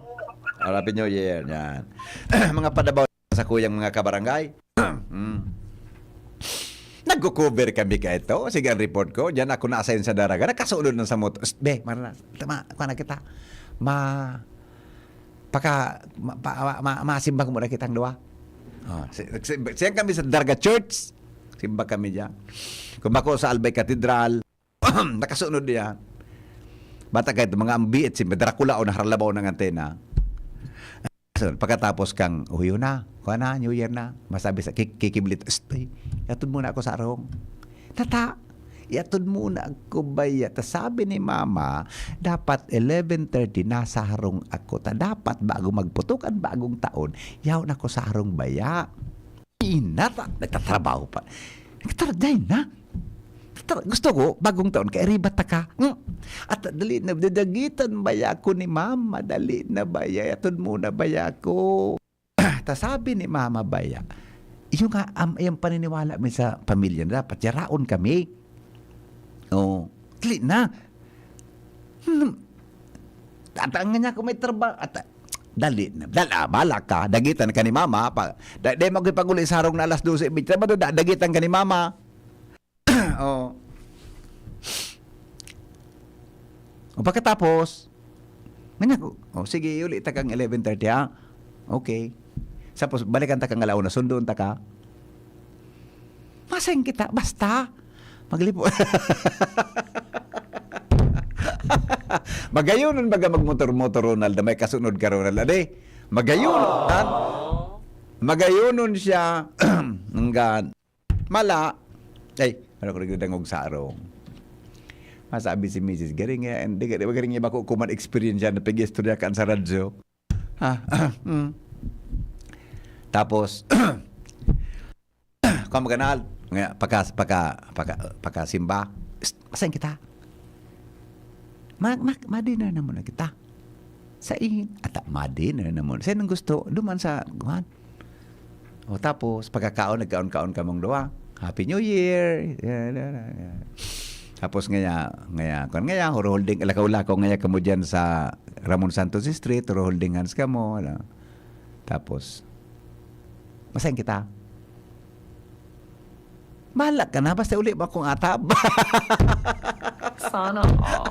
Ah, Happy New Year. Yan. Mga padabaw sa kuyang mga kabarangay. Mm. Nagko-cover kami ka ito. Sige, ang report ko. Diyan ako na-assign sa Daraga. Nagkasunod na sa motor. Psst, be, mara na. Tama, kuha na kita. Ma, paka, ma, pa, ma, ma, masimba ko muna kitang duwa. Ah, si, si, siya kami sa Daraga Church. Simba kami diyan. Kung bako sa Albay Cathedral, nakasunod diyan. Bata kahit mga ambiit, si Dracula o naharalabaw ng antena. So, pagkatapos kang, "Uyo na, kuha na, New Year na." Masabi sa kik-, kikiblit, "Stay, yatod muna ako sa arong." "Tata, yatod muna ako baya. Ta sabi ni Mama, dapat eleven thirty nasa harong ako. Ta dapat bago magputok an bagong taon, yaon ako sa harong baya." Inata, nagtatrabaho pa. Nagtatraday na. Nagtara-, gusto ko, bagong taon, kaya riba ta ka. Hmm. At dali na, dadagitan baya ako ni Mama. Dali na baya, yatod muna baya ako. Ta sabi ni Mama baya, yung nga, am, yung paniniwala mi sa pamilya na dapat yaraon kami. Oh, dali na. Hmm. Tatang nga niya kung may trabaho. At, dali na. Dala, bala ka. Dagitan ka ni Mama. Pa, da, di mo pag-uli sa harong na alas dose, may trabaho, da, dagitan ka ni Mama. Oh. O pagkatapos, ngayon ako, "O sige, uli ta kang eleven thirty, ha?" Okay. Tapos, balikan ta kang alauna, sundoon ta ka. Masayang kita, basta. Maglipo. Magayonon baga magmotor-motor, Ronald, na may kasunod ka, Ronald. Ade, magayonon, ha? Magayonon siya. Hanggang, mala. Ay, ano ko nagdadangog sa arong? Masabi si misis, "Garing nga, hindi, garing, garing nga bako kuman experience yan, napigistorya kan sa radyo." Ah, mm. Tapos, kung maganal, nga, pagka, pagka, pagka, pagkasimba, "Psst, asan kita? Ma, ma, ma-dinner na muna kita." Sa in, ata, "Ma-dinner na muna." Sa inong gusto, duman sa, kuwan. O, tapos, pagkakaon, nagkaon-kaon kamong duwa. "Happy New Year!" Yan, yan, yan, yan. Tapos ngaya, ngaya, kung ngaya, huro-holding, lakaw-lakaw ngaya kamo dyan sa Ramon Santos Street, huro-holding hands kamo, ano. Tapos, "Masayang kita." "Bahala ka na, basta uli mo akong atab." Sana all.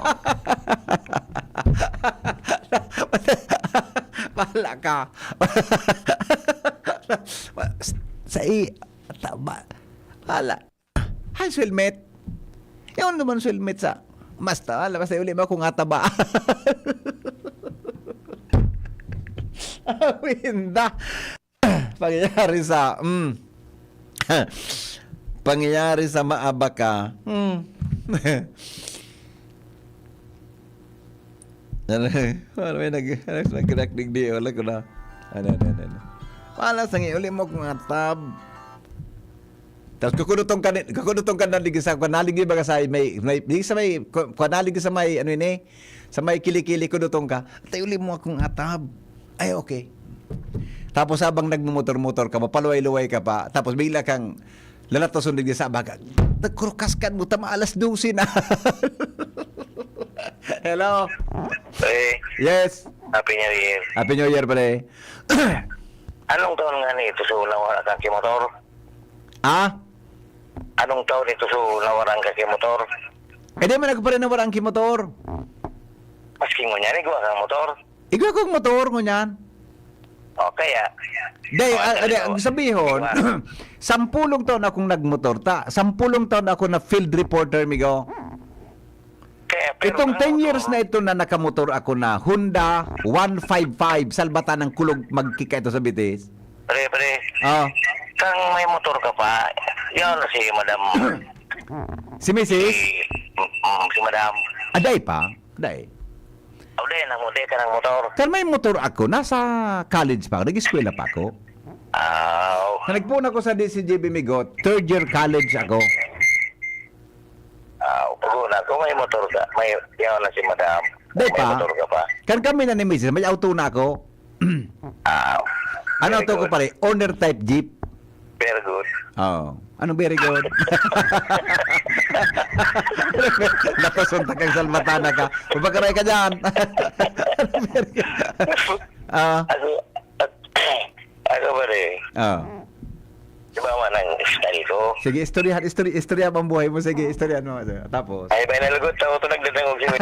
"Bahala ka." Sa i-, tama. Bahala. Hi, Swelmet. Yaon naman, Swelmet, sa Basta, basta uli mo akong ataba. Awinda. Pangyayari sa, mm. Pangyayari sa maabaka. Mm. Ano, ano may nag-, ano, nag-crack digdi? Wala ko na. Ano, ano, ano, ano. Wala sa ngi-, uli mo akong atab. Tapos kukuduton ka ni, kukuduton ka na ligi sa, kung naligi ba ka sa may, may, di sa may, ku-, kung naligi sa may, ano ini, sa may kili-kili, kuduton ka, "Tay, uli mo akong atab." Ay, okay. Tapos habang nagmumotor-motor ka, mapaluway-luway ka pa, tapos bigla kang lalatoson digdi sa abaga. Nagkurukaskan mo, tama alas dose na. Hello? Eh, Yes. Happy New Year. Happy New Year, pare. Anong taon nga ni ito so nawara ka ki motor? Ah? Anong taon ito so nawara ka ki motor? Eh, di man ako pa rin nawara ang kimotor. Maski mo niya, nigwa kang motor. Igwa kong motor, ngunyan. O kaya, Day, Oh, ah, ano day, to? Ang sabihon, Igwa. Sampulong taon akong nagmotor, ta. Sampulong taon ako na field reporter, migo. Kaya, pero Itong ang ten motor years mo, na ito na nakamotor ako na Honda one five five, salbatan ng kulog magkika ito sa bitis. Pre, pre. Ah. Kang may motor ka pa, yan si madam. Si misis? Si, mm, si madam. Aday pa? Day. O, di, nang, di ka ng motor. Kan may motor ako, nasa college pa ako, nag-eskwela pa ako. Aw. Na nagpuon ako sa D C J B Migot, third year college ako. Aw, pag-una, kung may motor ka, may, yan na si madam. Di May pa? motor ka pa. Kan kami na ni misis, may auto na ako. Aw. Ano Very to ko good. pare? Owner type jeep. Very good. Oh. Ano very good? Napasunta kang salbatana ka. Mabakaray ka dyan. Ano very good? Ah. Ako, ako ba rin? Ah. Di ba man ang style ko? Sige, istoryahan, istorya, istorya ang buhay mo. Sige, istoryahan mo. Tapos? Ay, may nalagot ako ito, nagdadangog si Mel.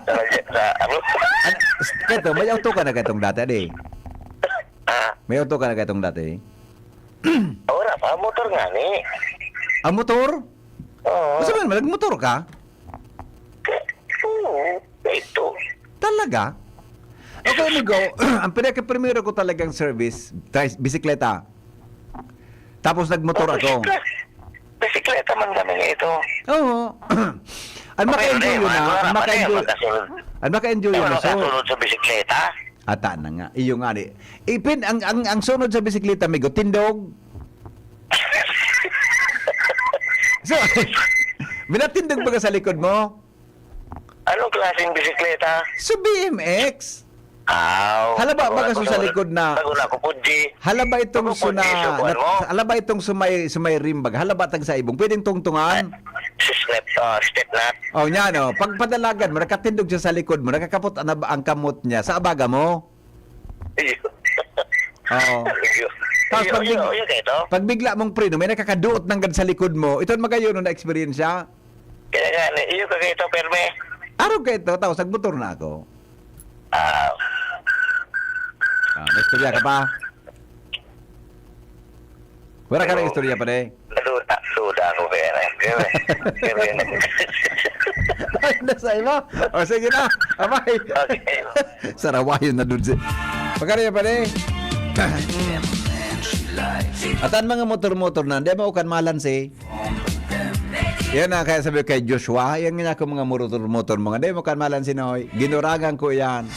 Sa, sa, ano? Ano, keto, may auto ka na katong dati, di? Ah, May auto ka na katong dati? wala pa, motor nga ni. Ang motor? Oo. Gusto mo naman, nagmotor ka? Oo, ito. Talaga? Okay, amigo, ang pinaka-primero ko talagang service, tri- bisikleta. Tapos nagmotor ako. Bisikleta man kami nga ito. Oo. Ang maka-enjoy yun na, ang maka-enjoy, ang maka-enjoy yun na, so, Makasunod sa bisikleta. Ata na nga, iyo nga ni. Ipin, ang, ang, ang sunod sa bisikleta, amigo, tindog. So, minatindog ba ka sa likod mo? Anong klaseng bisikleta? Sa B M X. Aw. Halaba, Bago baga ako sa likod na. Bago na ako, Pudji. Halaba itong Ako po, suna, Jisoo, kuwan nat- mo? halaba itong sumay, sumay rimbag. Halaba tag sa ibong. Pwedeng tungtungan. Si step, ah, step nut. Oh, niya no. Pag padalagan mo, nakatindog siya sa likod mo, nakakapot ang, ang kamot niya sa abaga mo. Iyo. Oo. Iyo. Tapos Iyo, pag iyo, big- iyo, kaya ito. Pag bigla mong preno, may nakakaduot ng gad sa likod mo. Ito ang magayon na eksperyensya. Kaya nga, ni- iyo ka kaya ito, perme. Araw ka ito, tapos nagmotor na ako. Ah, Ah, may istorya ka pa? Wala ka ng istorya pa, de? Naduda, duda ako kaya na. Kaya, kaya, Ay, nasa iba? O, sige na. Abay. Okay. Sarawayon na dun si... Pagkano yan, pare? At ang mga motor-motor na, hindi mo kan malansi. Yan na, kaya sabi ko kay Joshua, yan nga ako mga motor-motor, mga hindi mo kan malansi, noy. Ginuragan ko yan.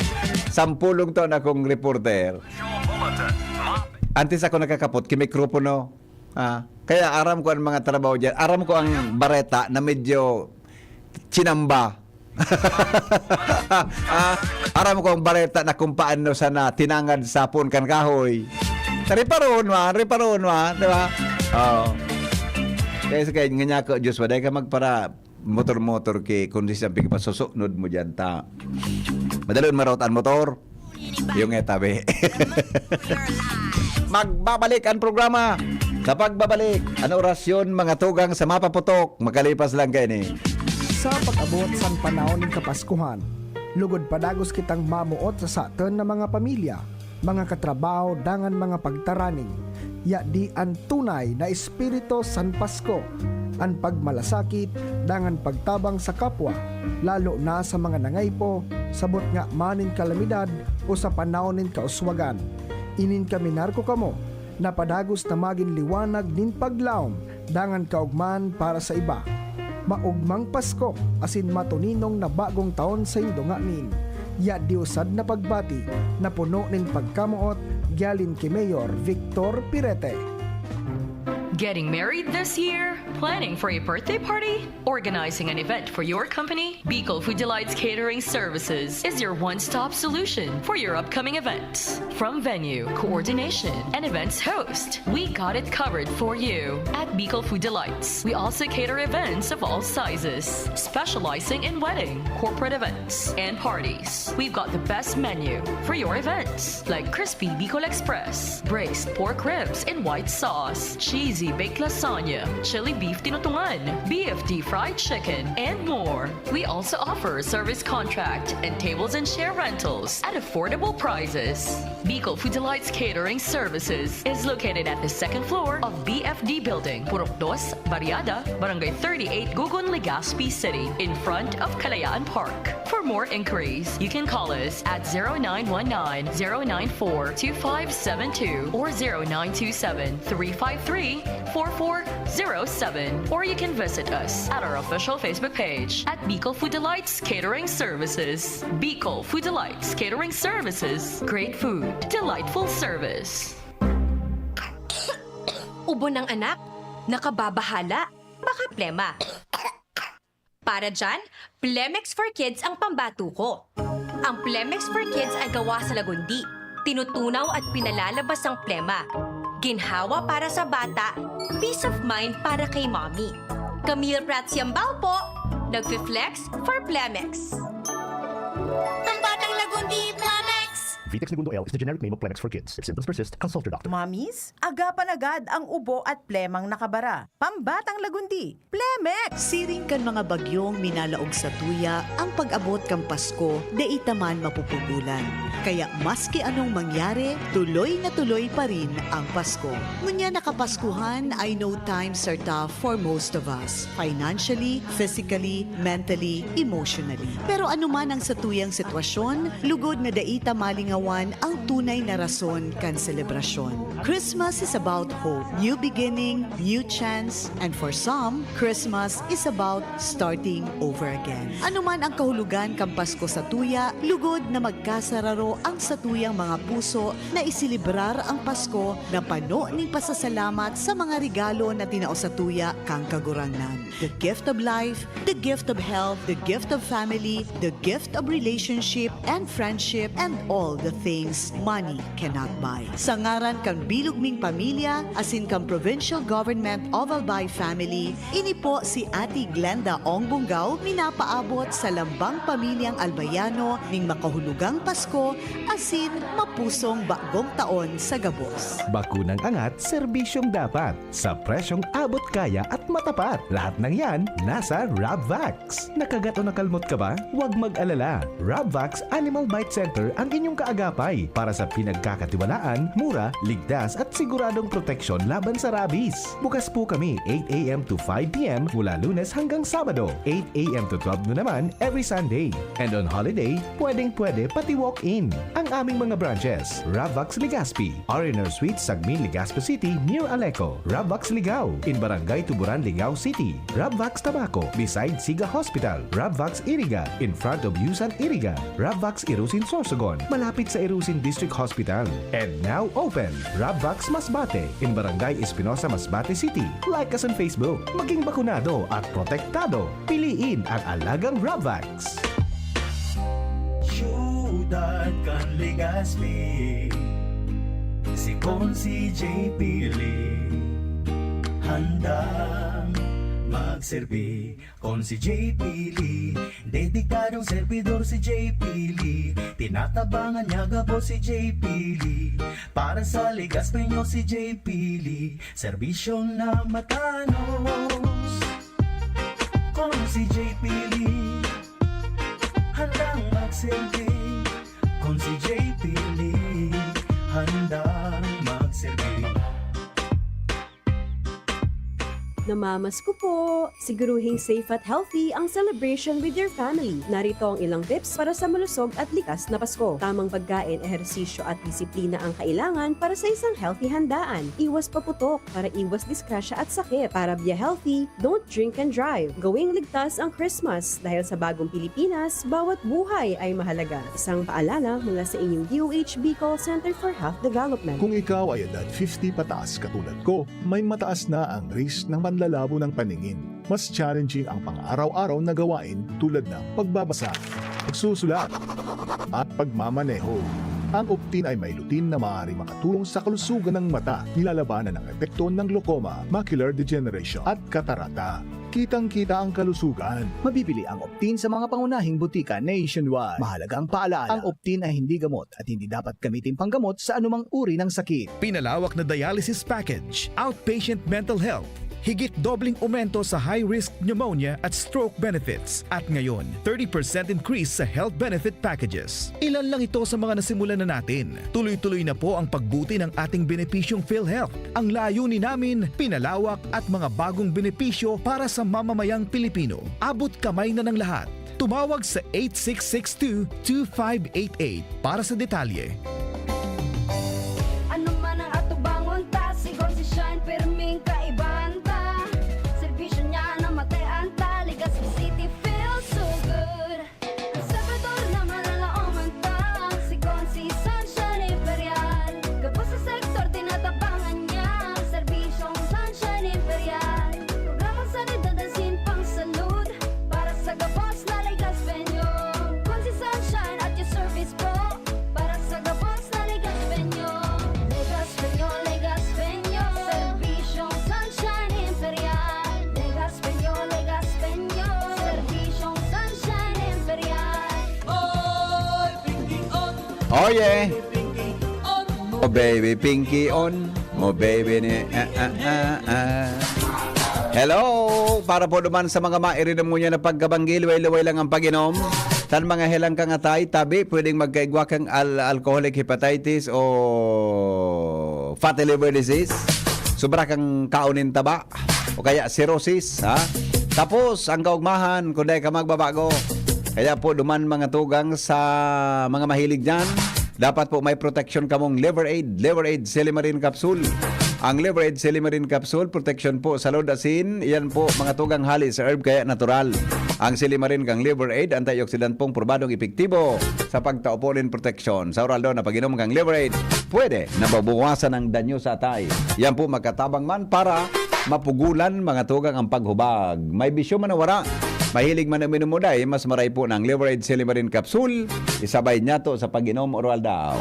Sampulong taon akong reporter. Antes ako nakakapot, kimikropono. Ah, kaya aram ko ang mga trabaho dyan. Aram ko ang bareta na medyo chinamba. Ah, aram ko ang bareta na kung paano sana tinangad sa puon kan kahoy. Reparoon man, reparoon man, di ba? Oo. Kaya sa kanya, nga niya ako, Diyos, waday ka magpara motor-motor ki, kundi sa pigpasusunod mo dyan ta. Madalon maraot ang motor. Yung etabe. Magbabalik ang programa. Sa pagbabalik, ang orasyon, mga tugang sa mapaputok, makalipas lang kaini. Sa pag-abot sang panahon nin Kapaskuhan, lugod padagos kitang mamuot sa satun na mga pamilya, mga katrabaho, dangan mga pagtaraning. Yadi an tunay na espiritu san Pasko, an pagmalasakit dangan pagtabang sa kapwa, lalo na sa mga nangaipo, sabot ngani nin kalamidad o sa panahon nin kauswagan. Iningkaminar ko kamo na padagos na magin liwanag nin paglaom dangan kaogmahan para sa iba. Maogmang Pasko asin matuninong na bagong taon saindo ngamin. Yadi usad na pagbati na puno nin pagkamoot, gialin ki Mayor Victor Pirete. Getting married this year? Planning for a birthday party? Organizing an event for your company? Bicol Food Delights Catering Services is your one-stop solution for your upcoming events. From venue, coordination, and events host, we got it covered for you. At Bicol Food Delights, we also cater events of all sizes, specializing in wedding, corporate events, and parties. We've got the best menu for your events, like crispy Bicol Express, braised pork ribs in white sauce, cheesy baked lasagna, chili beef tinutungan, B F D fried chicken, and more. We also offer service contract and tables and chair rentals at affordable prices. Bicol Food Delights Catering Services is located at the second floor of B F D Building, Purok Dos, Barriada, Barangay thirty-eight, Gugun, Legazpi City, in front of Kalayaan Park. For more inquiries, you can call us at zero nine one nine, zero nine four, two five seven two or zero nine two seven, three five three, four four zero seven, or you can visit us at our official Facebook page at Bicol Food Delights Catering Services. Bicol Food Delights Catering Services. Great food, delightful service. Ubo ng anak, nakababahala, baka plema. Para dyan, Plemex for Kids ang pambatuko. Ang Plemex for Kids ay gawa sa lagundi. Tinutunaw at pinalalabas ang plema. Ginhawa para sa bata, peace of mind para kay mommy. Camille Prats Yambao po, nagfi-flex for Plemex. Pambatang Lagundi, Plemex! Vitex Negundo L is the generic name of Plemex for kids. If symptoms persist, consult your doctor. Mommies, agapan agad ang ubo at plemang nakabara. Pambatang Lagundi, Plemex! Siring kan mga bagyong minalaog sa tuya, ang pag-abot kan Pasko dai ta man mapupugolan. Kaya maski anong mangyari, tuloy na tuloy pa rin ang Pasko. Ngunyan na Kapaskuhan, I know times are tough for most of us, financially, physically, mentally, emotionally. Pero anuman ang satuyang sitwasyon, lugod na dai ta malingawan ang tunay na rason kan selebrasyon. Christmas is about hope, new beginning, new chance, and for some, Christmas is about starting over again. Anuman ang kahulogan kan Pasko sa tuya, lugod na magkasararo ang satuyang mga puso na iselebrar ang Pasko na pano nin pasasalamat sa mga regalo na tinao sa tuya kan Kagurangnan. The gift of life, the gift of health, the gift of family, the gift of relationship and friendship, and all the things money cannot buy. Sa ngaran kan bilog ming pamilya asin kan Provincial Government of Albay Family, ini po si Ate Glenda Ong Bunggaw, minapaabot sa lambang pamilyang Albayano ning makahulugang Pasko asin mapusong bagong taon sa gabos. Bakunang angat, serbisyong dapat, sa presyong abot kaya at matapat. Lahat ng yan, nasa Rabvax. Nakagat o nakalmot ka ba? Huwag mag-alala. Rabvax Animal Bite Center ang inyong kaagapay para sa pinagkakatiwalaan, mura, ligtas at siguradong proteksyon laban sa rabies. Bukas po kami eight a.m. to five p.m. mula Lunes hanggang Sabado, eight a.m. to twelve noon naman every Sunday. And on holiday, pwedeng-pwede pati walk-in. Ang aming mga branches, Rabvax Legazpi, R and R Suites, Sagmin, Legazpi City, near Aleco. Rabvax Ligao, in Barangay Tuburan, Ligao City. Rabvax Tabaco, beside Siga Hospital. Rabvax Iriga, in front of Yusan Iriga. Rabvax Irusin Sorsogon, malapit sa Irusin District Hospital. And now open, Rabvax Masbate, in Barangay Espinosa, Masbate City. Like us on Facebook. Maging bakunado at protektado. Piliin ang alagang Rabvax. Siyudad kan Legazpi, si Consi J P Lee, handang magserbi. Consi J P Lee, dedikadong servidor si J P Lee. Tinatabangan niya gabos si J P Lee. Para sa Legazpeño si J P Lee, serbisyong na matanos. Consi J P Lee, handang magserbi. Consi J P Lee, handang magserbi. Namamasko po! Siguruhing safe at healthy ang celebration with your family. Narito ang ilang tips para sa malusog at ligtas na Pasko. Tamang pagkain, ehersisyo at disiplina ang kailangan para sa isang healthy handaan. Iwas paputok para iwas disgrasya at sakit. Para be healthy, don't drink and drive. Gawing ligtas ang Christmas dahil sa bagong Pilipinas, bawat buhay ay mahalaga. Isang paalala mula sa inyong D O H Bicol Center for Health Development. Kung ikaw ay edad fifty pataas katulad ko, may mataas na ang risk ng panlalabo ng paningin. Mas challenging ang pang-araw-araw na gawain tulad ng pagbabasa, pagsusulat, at pagmamaneho. Ang Optin ay may lutein na maaaring makatulong sa kalusugan ng mata, nilalabanan ang epekto ng glaucoma, macular degeneration, at katarata. Kitang-kita ang kalusugan. Mabibili ang Optin sa mga pangunahing butika nationwide. Mahalagang paalaala, ang Optin ay hindi gamot at hindi dapat gamitin panggamot sa anumang uri ng sakit. Pinalawak na dialysis package, outpatient mental health, higit dobleng aumento sa high-risk pneumonia at stroke benefits, at ngayon, thirty percent increase sa health benefit packages. Ilan lang ito sa mga nasimulan na natin. Tuloy-tuloy na po ang pagbuti ng ating benepisyong PhilHealth. Ang layunin namin, pinalawak at mga bagong benepisyo para sa mamamayang Pilipino. Abot kamay na ng lahat. Tumawag sa eight six six two, two five eight eight para sa detalye. Ano man ang atubangon ta, sigon si Shine, pirming kaibahan ta. Serbisyo niya na matayan ta, Legazpi City feels so good. Ang Salvador na malalaoman ta, sigon si Sunshine Imperial. Gabos sa sektor, tinatabangan niya, serbisyong Sunshine Imperial. Programang sanidad asin pangsalud, para sa gabos na Legazpeño. Kun si Sunshine at your service po, para sa gabos na Legazpeño. Legazpeño, Legazpeño, serbisyong Sunshine Imperial. Legazpeño, Legazpeño, serbisyong Sunshine Imperial. Oh yeah! Oh baby, pinky on. Oh baby ni ah, ah, ah, ah. Hello! Para po naman sa mga mairinom ngunyan na pagkabanggi, luway-luway lang ang pag-inom. San mga helang kang atay, tabi, pwedeng magkaigwa kang al- alcoholic hepatitis o fatty liver disease. Sobra kang kaon nin taba o kaya cirrhosis, ha? Tapos, ang kaugmahan, kung dai ka magbabago. Kaya po, duman mga tugang sa mga mahilig dyan, dapat po may protection kamong Liver Aid, Liver Aid Silimarin Capsule. Ang Liver Aid Silimarin Capsule, protection po sa load asin, iyan po mga tugang hali sa herb kaya natural. Ang Silimarin kang Liver Aid, antioxidant pong probadong epektibo sa pagtao po nin proteksyon. Sa oral daw na pag-inom kang Liver Aid, pwede na mabawasan ang danyo sa atay. Yan po magkatabang man para mapugulan mga tugang ang paghubag. May bisyo man o wara, mahilig man uminom o dai, mas maray po ng Liver Aid Silimarin Capsule, isabay niya to sa pag-inom oral daw.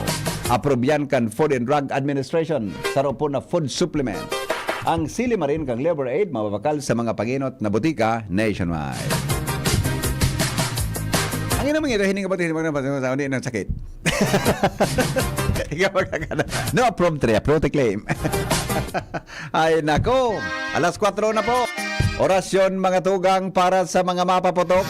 Approve yan kan Food and Drug Administration, saro po na food supplement. Ang Silimarin kang Liver Aid mababakal sa mga panginot na botika nationwide. Ang ina mga ito, hininga pati hininga pati sa hindi ng sakit. Ikaw magkakana. No approve three, approve the claim. Ay nako, alas kwatro na po. Orasyon mga tugang para sa mga mapaputok.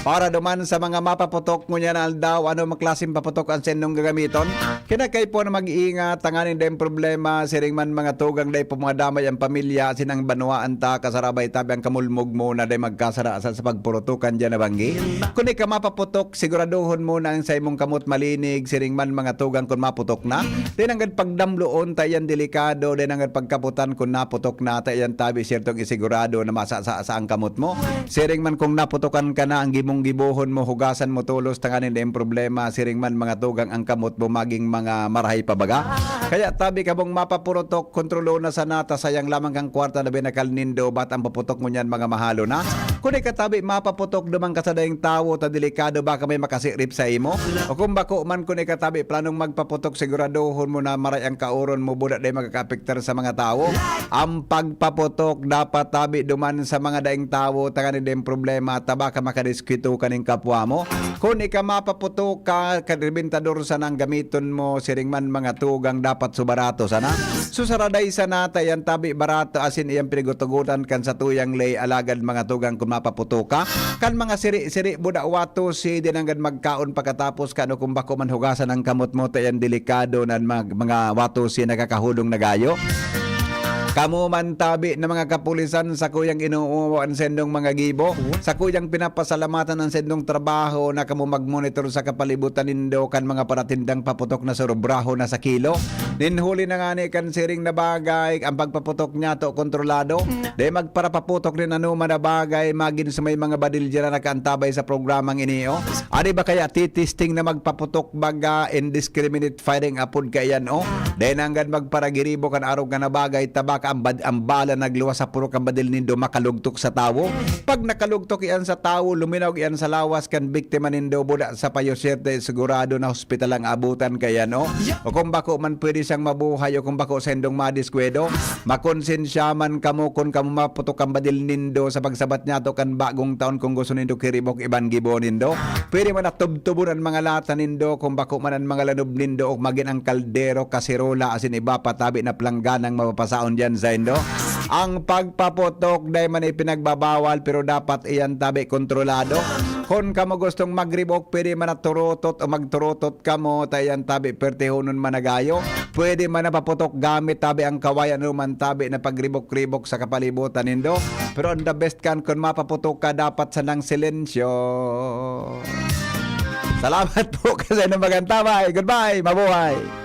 Para duman sa mga mapaputok ngunyan na aldaw, ano mga klaseng paputok ang sendong gagamiton? Kinakay po na mag-iingat, tanganing dayong problema, siring man mga tugang dai po mga damay ang pamilya, asin ang banwaan ta, kasarabay tabi ang kamulmog mo na dai magkasara sa, sa pagpurutukan dyan na banggi. Kung di ka mapaputok, siguraduhon mo na ang sa imong kamot malinig, siring man mga tugang kung maputok na. Di nanggad pagdamloon, ta yan delikado, di nanggad pagkaputan kung naputok na, ta yan tabi, siyertong isigurado na masasa sa ang kamot mo. Siring man kung naputokan ka na, ang gimong gibohon mo, hugasan mo tolos, tanganing dayong problema, siring man mga tugang ang kamot mo, maging mga marahay pa baga. Kaya tabi kamong mapapurutok, kontrolo na sana, ta sayang lamang kang kwarta na binakal nindo, bat ang paputok mo niyan, mga mahalo na. Kung ikatabi, mapaputok duman ka sa daing tawo, ta delikado, baka may makasirip sa imo. O kung bako man, kung ikatabi, planong magpaputok, siguradohon mo na maray ang kaoron mo, buda dai makakaapektar sa mga tawo. Ang pagpaputok dapat tabi duman sa mga daing tawo, tanganing dayong problema, ta baka makadiskwito ka ning kapwa mo. Kun ika mapaputok ka, kadrebentador sanang gamiton mo, siring man mga tugang dapat subarato sana. Susaraday sana, ta yan tabi barato, asin iyang pinigutugutan kan satuyang ley, alagad mga tugang kun mapaputok ka, kan mga siri-siri, buda wato si dinanggad magkaon pagkatapos kan o kung bako man hugasan ang kamot mo, ta yan delikado na mag, mga wato si nakakahulong na gayo. Kamo man tabi na mga kapulisan, sakuyang inuuwa an saindong mga gibo, sakuyang pinapasalamatan an saindong trabaho na kamo magmonitor sa kapalibutan nindo kan mga paratindang paputok na surobraho na sa kilo. Nin huli na ngani kan siring na bagay, ang pagpaputok niyato kontrolado. Dai magparapaputok nin anoman na bagay, magin sa may mga badil diyan na nakaantabay sa programang ini, oh. Ari ba kaya titisting na magpaputok baga, indiscriminate firing apod kaiyan, oh? Dai nanggad magparagiribo kan arog ka na bagay, tabaka ang, bad, ang bala nagluwas sa puro kan badil nindo makalugtok sa tawo. Pag nakalugtok iyan sa tawo, luminaw iyan sa lawas kan biktima nindo, buda sa payo, siyerte, sigurado na hospital ang abutan kaiyan, oh. O kung bako man pwede siyang mabuhay, o kung bako saindong madiskwado, makonsensya man kamo kun kamo maputok ang badil nindo sa pagsabat niyato kan bagong taon kung gusto nindo kiribok iban gibo nindo. Pwede man na tubtubon an mga lata nindo, kung bako man an mga lanob nindo, o magin ang kaldero, kaserola, asin iba pa tabi na plangganang mapapasaon diyan saindo. Ang pagpaputok dai man ipinagbabawal, pero dapat iyan tabi kontrolado. Kun kamo gustong magribok, pwede man na turutot o magturutot kamo, ta iyan tabi pertihonon managayo. Pwede man na paputok gamit tabi ang kawayan o man tabi na pagribok-ribok sa kapalibutan nindo. Pero ang the best kan kun mapaputok ka, dapat sanang silensyo. Salamat po kasi na magantabay. Goodbye. Mabuhay.